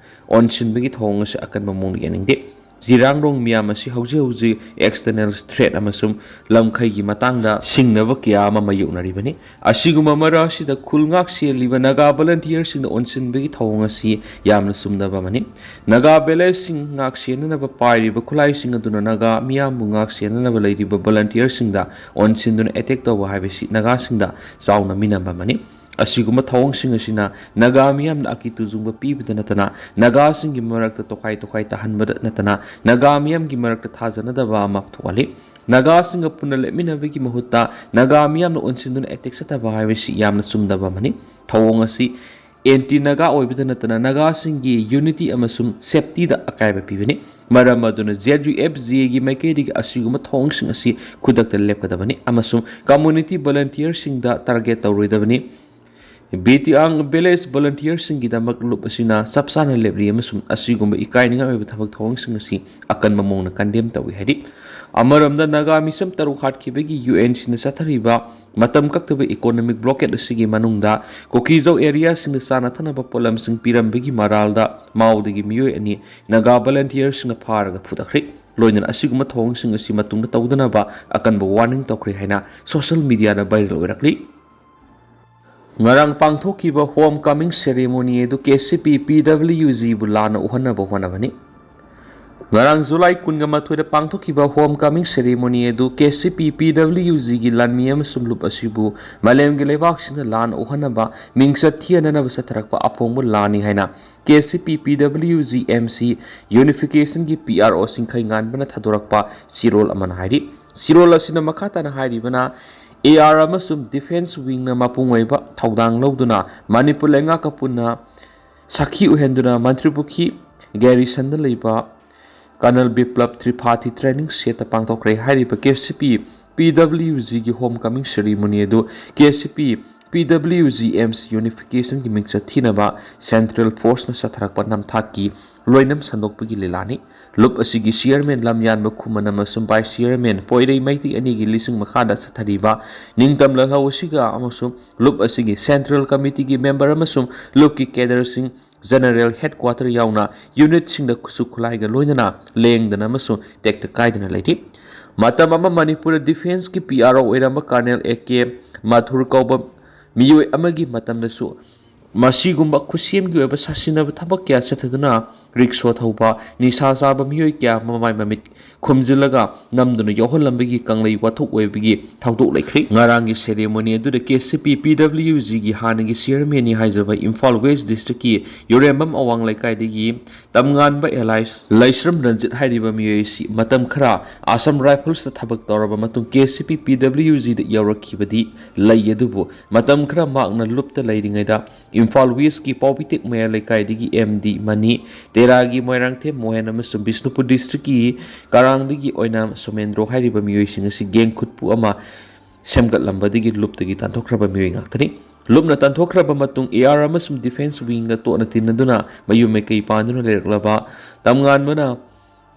ꯑꯣꯟꯁꯤꯟꯕꯒꯤ ꯊꯧꯑꯣꯡ ꯑꯁꯤ ꯑꯀꯟꯕ ꯃꯑꯣꯡꯗ ꯌꯥꯅꯤꯡꯗꯦ꯫ ꯖꯤꯔꯥꯡꯔꯣꯡ ꯃꯤꯌꯥꯝ ꯑꯁꯤ ꯍꯧꯖꯤꯛ ꯍꯧꯖꯤꯛ external threat ꯑꯃꯁꯨꯡ ꯂꯝꯈꯩꯒꯤ ꯃꯇꯥꯡꯗ ꯁꯤꯡꯅꯕ ꯀꯌꯥ ꯑꯃ ꯃꯥꯌꯣꯛꯅꯔꯤꯕꯅꯤ꯫ ꯑꯁꯤꯒꯨꯝꯕ ꯃꯔꯛ ꯑꯁꯤꯗ ꯈꯨꯜ ꯉꯥꯛ ꯁꯦꯜꯂꯤꯕ ꯅꯥꯒꯥ volunteerꯁꯤꯡꯅ ꯑꯣꯟꯁꯤꯟꯕꯒꯤ ꯊꯧꯑꯣꯡ ꯑꯁꯤ ꯌꯥꯝꯅ ꯆꯨꯝꯗꯕ ꯑꯃꯅꯤ꯫ ꯅꯥꯒꯥ villageꯁꯤꯡ ꯉꯥꯛ ꯁꯦꯟꯅꯅꯕ ꯄꯥꯏꯔꯤꯕ ꯈꯨꯠꯂꯥꯏꯁꯤꯡ ꯑꯗꯨꯅ ꯅꯥꯒꯥ ꯃꯤꯌꯥꯝꯕꯨ ꯉꯥꯛ ꯁꯦꯟꯅꯅꯕ ꯂꯩꯔꯤꯕ volunteerꯁꯤꯡꯗ ꯑꯣꯟꯁꯤꯟꯗꯨꯅ attack ꯇꯧꯕ ꯍꯥꯏꯕꯁꯤ ꯅꯥꯒꯥꯁꯤꯡꯗ ꯆꯥꯎꯅ ꯃꯤꯅꯝꯕ ꯑꯃꯅꯤ꯫ ꯑꯁꯤꯒꯨꯝꯕ ꯊꯧꯑꯣꯡꯁꯤꯡ ꯑꯁꯤꯅ ꯅꯥꯒꯥ ꯃꯤꯌꯥꯝꯗ ꯑꯀꯤ ꯇꯨꯖꯨꯡꯕ ꯄꯤꯕꯗ ꯅꯠꯇꯅ, ꯅꯥꯒꯥꯁꯤꯡꯒꯤ ꯃꯔꯛꯇ ꯇꯣꯈꯥꯏ ꯇꯣꯈꯥꯏ ꯇꯥꯍꯟꯕꯗ ꯅꯠꯇꯅ, ꯅꯥꯒꯥ ꯃꯤꯌꯥꯝꯒꯤ ꯃꯔꯛꯇ ꯊꯥꯖꯅꯗꯕ ꯑꯃ ꯊꯣꯛꯍꯜꯂꯤ꯫ ꯅꯥꯒꯥꯁꯤꯡꯒ ꯄꯨꯟꯅ ꯂꯦꯞꯃꯤꯟꯅꯕꯒꯤ ꯃꯍꯨꯠꯇ ꯅꯥꯒꯥ ꯃꯤꯌꯥꯝꯅ ꯑꯣꯟꯁꯤꯟꯗꯨꯅ attack ꯆꯠꯊꯕ ꯍꯥꯏꯕꯁꯤ ꯌꯥꯝꯅ ꯆꯨꯝꯗꯕ ꯑꯃꯅꯤ꯫ ꯊꯧꯑꯣꯡ ꯑꯁꯤ anti ꯅꯥꯒꯥ ꯑꯣꯏꯕꯗ ꯅꯠꯇꯅ ꯅꯥꯒꯥꯁꯤꯡꯒꯤ unity ꯑꯃꯁꯨꯡ safetyꯗ ꯑꯀꯥꯏꯕ ꯄꯤꯕꯅꯤ꯫ ꯃꯔꯝ ꯑꯗꯨꯅ ZUFꯒꯤ ꯃꯥꯏꯀꯩꯗꯒꯤ ꯑꯁꯤꯒꯨꯝꯕ ꯊꯧꯑꯣꯡꯁꯤꯡ ꯑꯁꯤ ꯈꯨꯗꯛꯇ ꯂꯦꯞꯀꯗꯕꯅꯤ ꯑꯃꯁꯨꯡ community volunteerꯁꯤꯡꯗ target ꯇꯧꯔꯣꯏꯗꯕꯅꯤ꯫ ꯕꯤꯇꯤꯌꯥꯡ village volunteerꯁꯤꯡꯒꯤꯗꯃꯛ ꯂꯨꯞ ꯑꯁꯤꯅ ꯆꯞ ꯆꯥꯅ ꯂꯦꯞꯂꯤ ꯑꯃꯁꯨꯡ ꯑꯁꯤꯒꯨꯝꯕ ꯏꯀꯥꯏꯅꯤꯡꯉꯥꯏ ꯑꯣꯏꯕ ꯊꯕꯛ ꯊꯧꯑꯣꯡꯁꯤꯡ ꯑꯁꯤ ꯑꯀꯟꯕ ꯃꯑꯣꯡꯗ condemn ꯇꯧꯏ ꯍꯥꯏꯔꯤ꯫ ꯑꯃꯔꯣꯝꯗ ꯅꯥꯒꯥ ꯃꯤꯁꯝ ꯇꯔꯨꯛ ꯍꯥꯠꯈꯤꯕꯒꯤ UNCꯅ ꯆꯠꯊꯔꯤꯕ ꯃꯇꯝ ꯀꯛꯇꯕ economic blockade ꯑꯁꯤꯒꯤ ꯃꯅꯨꯡꯗ ꯀꯨꯀꯤꯖꯧ areaꯁꯤꯡꯗ ꯆꯥꯅ ꯊꯛꯅꯕ ꯄꯣꯠꯂꯝꯁꯤꯡ ꯄꯤꯔꯝꯕꯒꯤ ꯃꯔꯥꯜꯗ ꯃꯥꯎꯗꯒꯤ ꯃꯤꯑꯣꯏ ꯑꯅꯤ ꯅꯥꯒꯥ volunteerꯁꯤꯡꯅ ꯐꯥꯔꯒ ꯐꯨꯗꯈ꯭ꯔꯦ꯫ ꯂꯣꯏꯅꯅ ꯑꯁꯤꯒꯨꯝꯕ ꯊꯧꯑꯣꯡꯁꯤꯡ ꯑꯁꯤ ꯃꯇꯨꯡꯗ ꯇꯧꯗꯅꯕ ꯑꯀꯟꯕ warning ꯇꯧꯈ꯭ꯔꯦ ꯍꯥꯏꯅ social mediaꯗ viral ꯑꯣꯏꯔꯛꯂꯤ꯫ ꯉꯔꯥꯡ ꯄꯥꯡꯊꯣꯛꯈꯤꯕ home coming ceremony ꯑꯗꯨ KCP PWGꯕꯨ ꯂꯥꯟꯅ ꯎꯍꯟꯅꯕ ꯍꯣꯠꯅꯕꯅꯤ꯫ ꯉꯔꯥꯡ ꯖꯨꯂꯥꯏ ꯀꯨꯟꯒ ꯃꯥꯊꯣꯏꯗ ꯄꯥꯡꯊꯣꯛꯈꯤꯕ home coming ceremony ꯑꯗꯨ KCP PWGꯒꯤ ꯂꯥꯟꯃꯤ ꯑꯃꯁꯨꯡ ꯂꯨꯞ ꯑꯁꯤꯕꯨ ꯃꯥꯂꯦꯝꯒꯤ ꯂꯩꯕꯥꯛꯁꯤꯡꯅ ꯂꯥꯟꯅ ꯎꯍꯟꯅꯕ ꯃꯤꯡꯆꯠ ꯊꯤꯍꯟꯅꯅꯕ ꯆꯠꯊꯔꯛꯄ ꯑꯐꯣꯡꯕ ꯂꯥꯟꯅꯤ ꯍꯥꯏꯅ KCP PWG MC unificationꯒꯤ PRO ꯁꯤꯡꯈꯩ ꯉꯥꯟꯕꯅ ꯊꯥꯗꯣꯔꯛꯄ ꯆꯦꯔꯣꯜ ꯑꯃꯅ ꯍꯥꯏꯔꯤ꯫ ꯆꯦꯔꯣꯜ ꯑꯁꯤꯅ ꯃꯈꯥ ꯇꯥꯅ ꯍꯥꯏꯔꯤꯕꯅ, AR ꯑꯃꯁꯨꯡ defence wingꯅ ꯃꯄꯨꯡ ꯑꯣꯏꯕ ꯊꯧꯗꯥꯡ ꯂꯧꯗꯨꯅ ꯃꯅꯤꯄꯨꯔ ꯂꯩꯉꯥꯛꯀ ꯄꯨꯟꯅ ꯁꯥꯈꯤ ꯑꯣꯏꯍꯟꯗꯨꯅ ꯃꯟꯇ꯭ꯔꯤꯄꯨꯈ꯭ꯔꯤ garrisonꯗ ꯂꯩꯕ Colonel ꯕꯤꯄ꯭ꯂꯕ ꯇ꯭ꯔꯤꯄꯥꯊꯤ training setꯇ ꯄꯥꯡꯊꯣꯛꯈ꯭ꯔꯦ꯫ ꯍꯥꯏꯔꯤꯕ KCP PWGꯒꯤ home coming ceremony ꯑꯗꯨ KCP PWG MC unificationꯒꯤ ꯃꯤꯡꯆꯠ ꯊꯤꯅꯕ central forceꯅ ꯆꯠꯊꯔꯛꯄ ꯅꯝꯊꯥꯛꯀꯤ ꯂꯣꯏꯅꯝ ꯁꯟꯗꯣꯛꯄꯒꯤ ꯂꯤꯂꯥꯅꯤ꯫ ꯂꯨꯞ ꯑꯁꯤꯒꯤ chairman ꯂꯝꯌꯥꯟꯕ ꯈꯨꯃꯟ ꯑꯃꯁꯨꯡ vice chairman ꯄꯣꯏꯔꯩ ꯃꯩꯇꯩ ꯑꯅꯤꯒꯤ ꯂꯤꯁꯤꯡ ꯃꯈꯥꯗ ꯆꯠꯊꯔꯤꯕ ꯅꯤꯡꯇꯝ ꯂꯥꯜꯍꯧ ꯑꯁꯤꯒ ꯑꯃꯁꯨꯡ ꯂꯨꯞ ꯑꯁꯤꯒꯤ central committeeꯒꯤ member ꯑꯃꯁꯨꯡ ꯂꯨꯞꯀꯤ cadreꯁꯤꯡ ꯖꯦꯅꯔꯦꯜ ꯍꯦꯗꯀ꯭ꯋꯥꯇꯔ ꯌꯥꯎꯅ ꯌꯨꯅꯤꯠꯁꯤꯡꯗ ꯈꯨꯠꯁꯨ ꯈꯨꯠꯂꯥꯏꯒ ꯂꯣꯏꯅꯅ ꯂꯦꯡꯗꯅ ꯑꯃꯁꯨꯡ ꯇꯦꯛꯇ ꯀꯥꯏꯗꯅ ꯂꯩꯔꯤ꯫ ꯃꯇꯝ ꯑꯃ ꯃꯅꯤꯄꯨꯔꯗ ꯗꯤꯐꯦꯟꯁꯀꯤ ꯄꯤ ꯑꯥꯔ ꯑꯣ ꯑꯣꯏꯔꯝꯕ ꯀꯔꯅꯦꯜ ꯑꯦ ꯀꯦ ꯃꯥꯊꯨꯔ ꯀꯧꯕ ꯃꯤꯑꯣꯏ ꯑꯃꯒꯤ ꯃꯇꯝꯗꯁꯨ ꯃꯁꯤꯒꯨꯝꯕ ꯈꯨꯠꯁꯦꯝꯒꯤ ꯑꯣꯏꯕ ꯁꯥꯁꯤꯟꯅꯕ ꯊꯕꯛ ꯀꯌꯥ ꯆꯠꯊꯗꯨꯅ ꯔꯤꯛꯁꯣ ꯊꯧꯕ, ꯅꯤꯁꯥ ꯆꯥꯕ ꯃꯤꯑꯣꯏ ꯀꯌꯥ ꯃꯃꯥꯏ ꯃꯃꯤꯠ ꯈꯨꯝꯖꯤꯜꯂꯒ ꯅꯝꯗꯨꯅ ꯌꯥꯎꯍꯜꯂꯝꯕꯒꯤ ꯀꯪꯂꯩ ꯋꯥꯊꯣꯛ ꯑꯣꯏꯕꯒꯤ ꯊꯧꯗꯣꯛ ꯂꯩꯈ꯭ꯔꯦ꯫ ꯉꯔꯥꯡꯒꯤ ꯁꯦꯔꯦꯃꯣꯅꯤ ꯑꯗꯨꯗ ꯀꯦ ꯁꯤ ꯄꯤ ꯄꯤ ꯗꯕ꯭ꯂꯤꯌꯨ ꯖꯤꯒꯤ ꯍꯥꯟꯅꯒꯤ ꯆꯤꯌꯔꯃꯦꯟꯅꯤ ꯍꯥꯏꯖꯕ ꯏꯝꯐꯥꯜ ꯋꯦꯁ ꯗꯤꯁꯇ꯭ꯔꯤꯛꯀꯤ ꯌꯨꯔꯦꯝꯕꯝ ꯑꯋꯥꯡ ꯂꯩꯀꯥꯏꯗꯒꯤ ꯇꯝꯉꯥꯟꯕ ꯑꯦꯂꯥꯏꯁ ꯂꯩꯁ꯭ꯔꯝ ꯔꯟꯖꯤꯠ ꯍꯥꯏꯔꯤꯕ ꯃꯤꯑꯣꯏ ꯑꯁꯤ ꯃꯇꯝ ꯈꯔ ꯑꯥꯁꯥꯝ ꯔꯥꯏꯐꯜꯁꯇ ꯊꯕꯛ ꯇꯧꯔꯕ ꯃꯇꯨꯡ ꯀꯦ ꯁꯤ ꯄꯤ ꯄꯤ ꯗꯕ꯭ꯂꯤꯌꯨ ꯖꯤꯗ ꯌꯧꯔꯛꯈꯤꯕꯗꯤ ꯂꯩ, ꯑꯗꯨꯕꯨ ꯃꯇꯝ ꯈꯔ ꯃꯍꯥꯛꯅ ꯂꯨꯞꯇ ꯂꯩꯔꯤꯉꯩꯗ ꯏꯝꯐꯥꯜ ꯋꯦꯁꯀꯤ ꯄꯥꯎꯕꯤꯇꯦꯛ ꯃꯌꯥ ꯂꯩꯀꯥꯏꯗꯒꯤ ꯑꯦꯝ ꯗꯤ ꯃꯅꯤ, ꯇꯦꯔꯥꯒꯤ ꯃꯣꯏꯔꯥꯡꯊꯦꯝ ꯃꯣꯍꯦꯟ ꯑꯃꯁꯨꯡ ꯕꯤꯁꯅꯨꯄꯨꯔ ꯗꯤꯁꯇ꯭ꯔꯤꯛꯀꯤ ꯀꯔꯥꯡꯗꯒꯤ ꯑꯣꯏꯅ ꯁꯣꯃꯦꯟꯗ꯭ꯔꯣ ꯍꯥꯏꯔꯤꯕ ꯃꯤꯑꯣꯏꯁꯤꯡ ꯑꯁꯤ ꯒꯦꯡ ꯈꯨꯠꯄꯨ ꯑꯃ ꯁꯦꯝꯒꯠꯂꯝꯕꯗꯒꯤ ꯂꯨꯞꯇꯒꯤ ꯇꯥꯟꯊꯣꯛꯈ꯭ꯔꯕ ꯃꯤꯑꯣꯏ ꯉꯥꯛꯇꯅꯤ꯫ ꯂꯨꯞꯅ ꯇꯥꯟꯊꯣꯛꯈ꯭ꯔꯕ ꯃꯇꯨꯡ ꯑꯦ ꯑꯥꯔ ꯑꯃꯁꯨꯡ ꯗꯤꯐꯦꯟꯁ ꯋꯤꯡꯒ ꯇꯣꯠꯅ ꯇꯤꯟꯅꯗꯨꯅ ꯃꯌꯨꯝ ꯃꯀꯩ ꯄꯥꯟꯗꯨꯅ ꯂꯩꯔꯛꯂꯕ ꯇꯝꯉꯥꯟꯕꯅ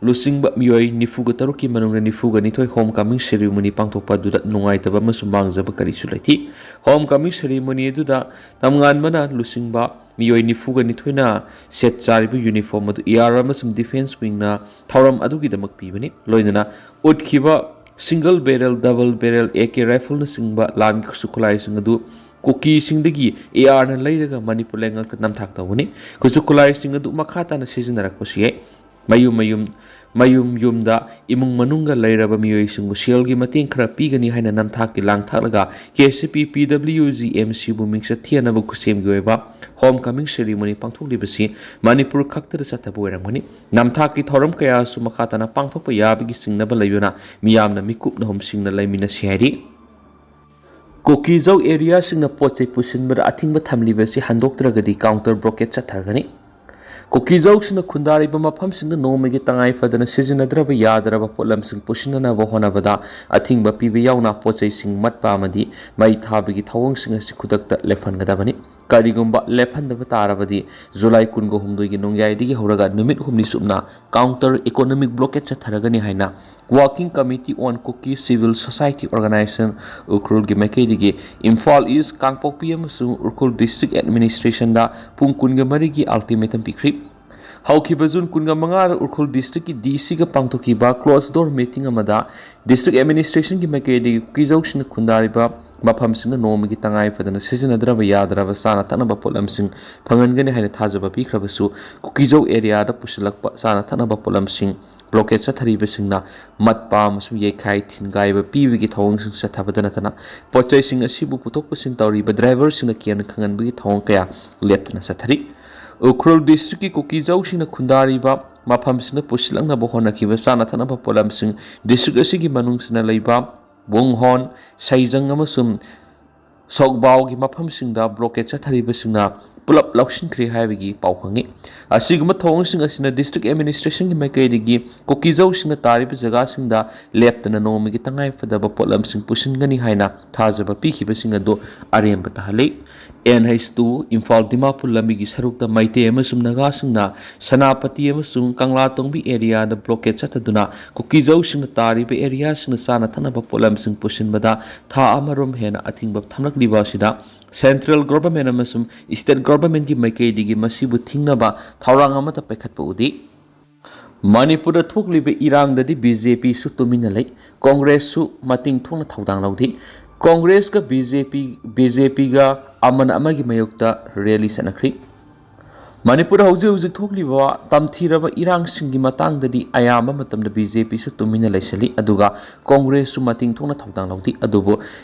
ꯂꯨꯆꯤꯡꯕ ꯃꯤꯑꯣꯏ ꯅꯤꯐꯨꯒ ꯇꯔꯨꯛꯀꯤ ꯃꯅꯨꯡꯗ ꯅꯤꯐꯨꯒ ꯅꯤꯊꯣꯏ ꯍꯣꯝ ꯀꯃꯤꯡ ꯁꯦꯔꯤꯃꯣꯅꯤ ꯄꯥꯡꯊꯣꯛꯄ ꯑꯗꯨꯗ ꯅꯨꯡꯉꯥꯏꯇꯕ ꯑꯃꯁꯨꯡ ꯃꯥꯡꯖꯕ ꯀꯔꯤꯁꯨ ꯂꯩꯇꯦ꯫ ꯍꯣꯝ ꯀꯃꯤꯡ ꯁꯦꯔꯤꯃꯣꯅꯤ ꯑꯗꯨꯗ ꯇꯝꯉꯥꯟꯕꯅ ꯂꯨꯆꯤꯡꯕ ꯃꯤꯑꯣꯏ ꯅꯤꯐꯨꯒ ꯅꯤꯊꯣꯏꯅ ꯁꯦꯠ ꯆꯥꯔꯤꯕ ꯌꯨꯅꯤꯐꯣꯔꯝ ꯑꯗꯨ ꯑꯦ ꯑꯥꯔ ꯑꯃꯁꯨꯡ ꯗꯤꯐꯦꯟꯁ ꯋꯤꯡꯅ ꯊꯧꯔꯝ ꯑꯗꯨꯒꯤꯗꯃꯛ ꯄꯤꯕꯅꯤ꯫ ꯂꯣꯏꯅꯅ ꯎꯠꯈꯤꯕ ꯁꯤꯡꯒꯜ ꯕꯦꯔꯦꯜ, ꯗꯕꯜ ꯕꯦꯔꯦꯜ, ꯑꯦ ꯀꯦ ꯔꯥꯏꯐꯜꯅꯆꯤꯡꯕ ꯂꯥꯟꯒꯤ ꯈꯨꯠꯁꯨ ꯈꯨꯠꯂꯥꯏꯁꯤꯡ ꯑꯗꯨ ꯀꯨꯀꯤꯁꯤꯡꯗꯒꯤ ꯑꯦ ꯑꯥꯔꯅ ꯂꯩꯔꯒ ꯃꯅꯤꯄꯨꯔ ꯂꯩꯉꯥꯛꯇ ꯅꯝꯊꯥꯛ ꯇꯧꯒꯅꯤ꯫ ꯈꯨꯠꯁꯨ ꯈꯨꯠꯂꯥꯏꯁꯤꯡ ꯑꯗꯨ ꯃꯈꯥ ꯇꯥꯅ ꯁꯤꯖꯤꯟꯅꯔꯛꯄꯁꯨ ꯌꯥꯏ꯫ ꯃꯌꯨꯝ ꯃꯌꯨꯝ ꯃꯌꯨꯝ ꯌꯨꯝꯗ ꯏꯃꯨꯡ ꯃꯅꯨꯡꯒ ꯂꯩꯔꯕ ꯃꯤꯑꯣꯏꯁꯤꯡꯕꯨ ꯁꯦꯜꯒꯤ ꯃꯇꯦꯡ ꯈꯔ ꯄꯤꯒꯅꯤ ꯍꯥꯏꯅ ꯅꯝꯊꯥꯛꯀꯤ ꯂꯥꯡ ꯊꯥꯛꯂꯒ ꯀꯦ ꯁꯤ ꯄꯤ ꯄꯤ ꯗꯕ꯭ꯂꯤꯌꯨ ꯖꯤ ꯑꯦꯝ ꯁꯤꯕꯨ ꯃꯤꯡꯆꯠ ꯊꯤꯍꯟꯅꯕ ꯈꯨꯠꯁꯦꯝꯒꯤ ꯑꯣꯏꯕ ꯍꯣꯝ ꯀꯃꯤꯡ ꯁꯦꯔꯤꯃꯣꯅꯤ ꯄꯥꯡꯊꯣꯛꯂꯤꯕꯁꯤ ꯃꯅꯤꯄꯨꯔ ꯈꯛꯇꯗ ꯆꯠꯊꯕ ꯑꯣꯏꯔꯝꯒꯅꯤ꯫ ꯅꯝꯊꯥꯛꯀꯤ ꯊꯧꯔꯝ ꯀꯌꯥꯁꯨ ꯃꯈꯥ ꯇꯥꯅ ꯄꯥꯡꯊꯣꯛꯄ ꯌꯥꯕꯒꯤ ꯆꯤꯡꯅꯕ ꯂꯩꯕꯅ ꯃꯤꯌꯥꯝꯅ ꯃꯤꯀꯨꯞ ꯅꯍꯨꯝꯁꯤꯡꯅ ꯂꯩꯃꯤꯟꯅꯁꯤ ꯍꯥꯏꯔꯤ꯫ ꯀꯨꯀꯤꯖꯧ ꯑꯦꯔꯤꯌꯥꯁꯤꯡꯅ ꯄꯣꯠ ꯆꯩ ꯄꯨꯁꯤꯟꯕꯗ ꯑꯊꯤꯡꯕ ꯊꯝꯂꯤꯕꯁꯤ ꯍꯟꯗꯣꯛꯇ꯭ꯔꯒꯗꯤ ꯀꯥꯎꯟꯇꯔ ꯕ꯭ꯂꯣꯀꯦꯠ ꯆꯠꯊꯒꯅꯤ꯫ ꯀꯨꯀꯤꯖꯧꯁꯤꯡꯅ ꯈꯨꯟꯗꯥꯔꯤꯕ ꯃꯐꯝꯁꯤꯡꯗ ꯅꯣꯡꯃꯒꯤ ꯇꯉꯥꯏ ꯐꯗꯅ ꯁꯤꯖꯤꯟꯅꯗ꯭ꯔꯕ ꯌꯥꯗ꯭ꯔꯕ ꯄꯣꯠꯂꯝꯁꯤꯡ ꯄꯨꯁꯤꯟꯅꯅꯕ ꯍꯣꯠꯅꯕꯗ ꯑꯊꯤꯡꯕ ꯄꯤꯕ ꯌꯥꯎꯅ ꯄꯣꯠ ꯆꯩꯁꯤꯡ ꯃꯠꯄ ꯑꯃꯗꯤ ꯃꯩ ꯊꯥꯕꯒꯤ ꯊꯧꯑꯣꯡꯁꯤꯡ ꯑꯁꯤ ꯈꯨꯗꯛꯇ ꯂꯦꯞꯍꯟꯒꯗꯕꯅꯤ꯫ ꯀꯔꯤꯒꯨꯝꯕ ꯂꯦꯞꯍꯟꯗꯕ ꯇꯥꯔꯕꯗꯤ ꯖꯨꯂꯥꯏ ꯀꯨꯟꯒ ꯍꯨꯝꯗꯣꯏꯒꯤ ꯅꯣꯡꯌꯥꯏꯗꯒꯤ ꯍꯧꯔꯒ ꯅꯨꯃꯤꯠ ꯍꯨꯝꯅꯤ ꯆꯨꯞꯅ ꯀꯥꯎꯟꯇꯔ ꯏꯀꯣꯅꯣꯃꯤꯛ ꯕ꯭ꯂꯣꯀꯦꯠ ꯆꯠꯊꯔꯒꯅꯤ ꯍꯥꯏꯅ Working Committee on Kuki Civil Society Organization, ꯎꯈ꯭ꯔꯨꯜꯒꯤ ꯃꯥꯏꯀꯩꯗꯒꯤ ꯏꯝꯐꯥꯜ ꯏꯁ, ꯀꯥꯡꯄꯣꯛꯄꯤ ꯑꯃꯁꯨꯡ ꯎꯈ꯭ꯔꯨꯜ ꯗꯤꯁꯇ꯭ꯔꯤꯛ ꯑꯦꯗꯃꯤꯅꯤꯁꯇ꯭ꯔꯦꯁꯟꯗ ꯄꯨꯡ ꯀꯨꯟꯒ ꯃꯔꯤꯒꯤ ꯑꯜꯇꯤꯃꯦꯇꯝ ꯄꯤꯈ꯭ꯔꯤ꯫ ꯍꯧꯈꯤꯕ ꯖꯨꯟ ꯀꯨꯟꯒ ꯃꯉꯥꯗ ꯎꯈ꯭ꯔꯨꯜ ꯗꯤꯁꯇ꯭ꯔꯤꯛꯀꯤ ꯗꯤ ꯁꯤꯒ ꯄꯥꯡꯊꯣꯛꯈꯤꯕ ꯀ꯭ꯂꯣꯖ ꯗꯣꯔ ꯃꯤꯇꯤꯡ ꯑꯃꯗ ꯗꯤꯁꯇ꯭ꯔꯤꯛ ꯑꯦꯗꯃꯤꯅꯤꯁꯇ꯭ꯔꯦꯁꯟꯒꯤ ꯃꯥꯏꯀꯩꯗꯒꯤ ꯀꯨꯀꯤꯖꯧꯁꯤꯡꯅ ꯈꯨꯟꯗꯥꯔꯤꯕ ꯃꯐꯝꯁꯤꯡꯗ ꯅꯣꯡꯃꯒꯤ ꯇꯉꯥꯏ ꯐꯗꯅ ꯁꯤꯖꯤꯟꯅꯗ꯭ꯔꯕ ꯌꯥꯗ꯭ꯔꯕ ꯆꯥꯅ ꯊꯛꯅꯕ ꯄꯣꯠꯂꯝꯁꯤꯡ ꯐꯪꯍꯟꯒꯅꯤ ꯍꯥꯏꯅ ꯊꯥꯖꯕ ꯄꯤꯈ꯭ꯔꯕꯁꯨ, ꯀꯨꯀꯤꯖꯧ ꯑꯦꯔꯤꯌꯥꯗ ꯄꯨꯁꯤꯜꯂꯛꯄ ꯆꯥꯅ ꯊꯛꯅꯕ ꯄꯣꯠꯂꯝꯁꯤꯡ ꯕ꯭ꯂꯣꯀꯦꯠ ꯆꯠꯊꯔꯤꯕꯁꯤꯡꯅ ꯃꯠꯄ ꯑꯃꯁꯨꯡ ꯌꯩꯈꯥꯏ ꯊꯤꯟꯒꯥꯏꯕ ꯄꯤꯕꯒꯤ ꯊꯧꯑꯣꯡꯁꯤꯡ ꯆꯠꯊꯕꯗ ꯅꯠꯇꯅ, ꯄꯣꯠꯆꯩꯁꯤꯡ ꯑꯁꯤꯕꯨ ꯄꯨꯊꯣꯛ ꯄꯨꯁꯤꯟ ꯇꯧꯔꯤꯕ ꯗ꯭ꯔꯥꯏꯚꯔꯁꯤꯡꯅ ꯀꯤꯍꯟ ꯈꯪꯍꯟꯕꯒꯤ ꯊꯧꯑꯣꯡ ꯀꯌꯥ ꯂꯦꯞꯇꯅ ꯆꯠꯊꯔꯤ꯫ ꯎꯈ꯭ꯔꯨꯜ ꯗꯤꯁꯇ꯭ꯔꯤꯛꯀꯤ ꯀꯨꯀꯤꯖꯧꯁꯤꯡꯅ ꯈꯨꯟꯗꯥꯔꯤꯕ ꯃꯐꯝꯁꯤꯡꯗ ꯄꯨꯁꯤꯜꯂꯛꯅꯕ ꯍꯣꯠꯅꯈꯤꯕ ꯆꯥꯅ ꯊꯛꯅꯕ ꯄꯣꯠꯂꯝꯁꯤꯡ ꯗꯤꯁꯇ꯭ꯔꯤꯛ ꯑꯁꯤꯒꯤ ꯃꯅꯨꯡꯁꯤꯅ ꯂꯩꯕ ꯕꯨꯡꯍꯣꯟ, ꯁꯩꯖꯪ ꯑꯃꯁꯨꯡ ꯁꯣꯛꯕꯥꯎꯒꯤ ꯃꯐꯝꯁꯤꯡꯗ ꯕ꯭ꯂꯣꯀꯦꯠ ꯆꯠꯊꯔꯤꯕꯁꯤꯡꯅ ꯄꯨꯂꯞ ꯂꯧꯁꯤꯟꯈ꯭ꯔꯦ ꯍꯥꯏꯕꯒꯤ ꯄꯥꯎ ꯐꯪꯉꯤ꯫ ꯑꯁꯤꯒꯨꯝꯕ ꯊꯧꯑꯣꯡꯁꯤꯡ ꯑꯁꯤꯅ ꯗꯤꯁꯇ꯭ꯔꯤꯛ ꯑꯦꯗꯃꯤꯅꯤꯁꯇ꯭ꯔꯦꯁꯟꯒꯤ ꯃꯥꯏꯀꯩꯗꯒꯤ ꯀꯨꯀꯤꯖꯧꯁꯤꯡꯅ ꯇꯥꯔꯤꯕ ꯖꯒꯥꯁꯤꯡꯗ ꯂꯦꯞꯇꯅ ꯅꯣꯡꯃꯒꯤ ꯇꯉꯥꯏꯐꯗꯕ ꯄꯣꯠꯂꯝꯁꯤꯡ ꯄꯨꯁꯤꯟꯒꯅꯤ ꯍꯥꯏꯅ ꯊꯥꯖꯕ ꯄꯤꯈꯤꯕꯁꯤꯡ ꯑꯗꯨ ꯑꯔꯦꯝꯕ ꯇꯥꯍꯜꯂꯤ꯫ N H two Imphal Dimapur ꯂꯝꯕꯤꯒꯤ ꯁꯔꯨꯛꯇ ꯃꯩꯇꯩ ꯑꯃꯁꯨꯡ ꯅꯥꯒꯥꯁꯤꯡꯅ ꯁꯦꯅꯥꯄꯇꯤ ꯑꯃꯁꯨꯡ ꯀꯪꯂꯥꯇꯣꯡꯕꯤ ꯑꯦꯔꯤꯌꯥꯗ ꯕ꯭ꯂꯣꯀꯦꯠ ꯆꯠꯊꯗꯨꯅ ꯀꯨꯀꯤꯖꯧꯁꯤꯡꯅ ꯇꯥꯔꯤꯕ ꯑꯦꯔꯤꯌꯥꯁꯤꯡꯗ ꯆꯥꯅ ꯊꯛꯅꯕ ꯄꯣꯠꯂꯝꯁꯤꯡ ꯄꯨꯁꯤꯟꯕꯗ ꯊꯥ ꯑꯃꯔꯣꯝ ꯍꯦꯟꯅ ꯑꯊꯤꯡꯕ ꯊꯝꯂꯛꯂꯤꯕ ꯑꯁꯤꯗ ꯁꯦꯟꯇ꯭ꯔꯦꯜ ꯒꯣꯚꯔꯟꯃꯦꯟꯠ ꯑꯃꯁꯨꯡ ꯁ꯭ꯇꯦꯠ ꯒꯣꯚꯔꯟꯃꯦꯟꯠꯀꯤ ꯃꯥꯏꯀꯩꯗꯒꯤ ꯃꯁꯤꯕꯨ ꯊꯤꯡꯅꯕ ꯊꯧꯔꯥꯡ ꯑꯃꯠꯇ ꯄꯥꯏꯈꯠꯄ ꯎꯗꯦ꯫ ꯃꯅꯤꯄꯨꯔꯗ ꯊꯣꯛꯂꯤꯕ ꯏꯔꯥꯡꯗꯗꯤ ꯕꯤ ꯖꯦ ꯄꯤꯁꯨ ꯇꯨꯃꯤꯟꯅ ꯂꯩ, ꯀꯣꯡꯒ꯭ꯔꯦꯁꯁꯨ ꯃꯇꯤꯡ ꯊꯣꯛꯅ ꯊꯧꯗꯥꯡ ꯂꯧꯗꯦ꯫ ꯀꯣꯡꯒ꯭ꯔꯦꯁꯀ ꯕꯤ ꯖꯦ ꯄꯤ, ꯕꯤ ꯖꯦ ꯄꯤꯒ ꯑꯃꯅ ꯑꯃꯒꯤ ꯃꯥꯌꯣꯛꯇ ꯔꯦꯂꯤ ꯆꯠꯅꯈ꯭ꯔꯤ꯫ ꯃꯅꯤꯄꯨꯔꯗ ꯍꯧꯖꯤꯛ ꯍꯧꯖꯤꯛ ꯊꯣꯛꯂꯤꯕ ꯇꯝꯊꯤꯔꯕ ꯏꯔꯥꯡꯁꯤꯡꯒꯤ ꯃꯇꯥꯡꯗꯗꯤ ꯑꯌꯥꯝꯕ ꯃꯇꯝꯗ ꯕꯤ ꯖꯦ ꯄꯤꯁꯨ ꯇꯨꯃꯤꯟꯅ ꯂꯩꯁꯤꯜꯂꯤ, ꯑꯗꯨꯒ ꯀꯣꯡꯒ꯭ꯔꯦꯁꯁꯨ ꯃꯇꯤꯡ ꯊꯣꯛꯅ ꯊꯧꯗꯥꯡ ꯂꯧꯗꯦ꯫ ꯑꯗꯨꯕꯨ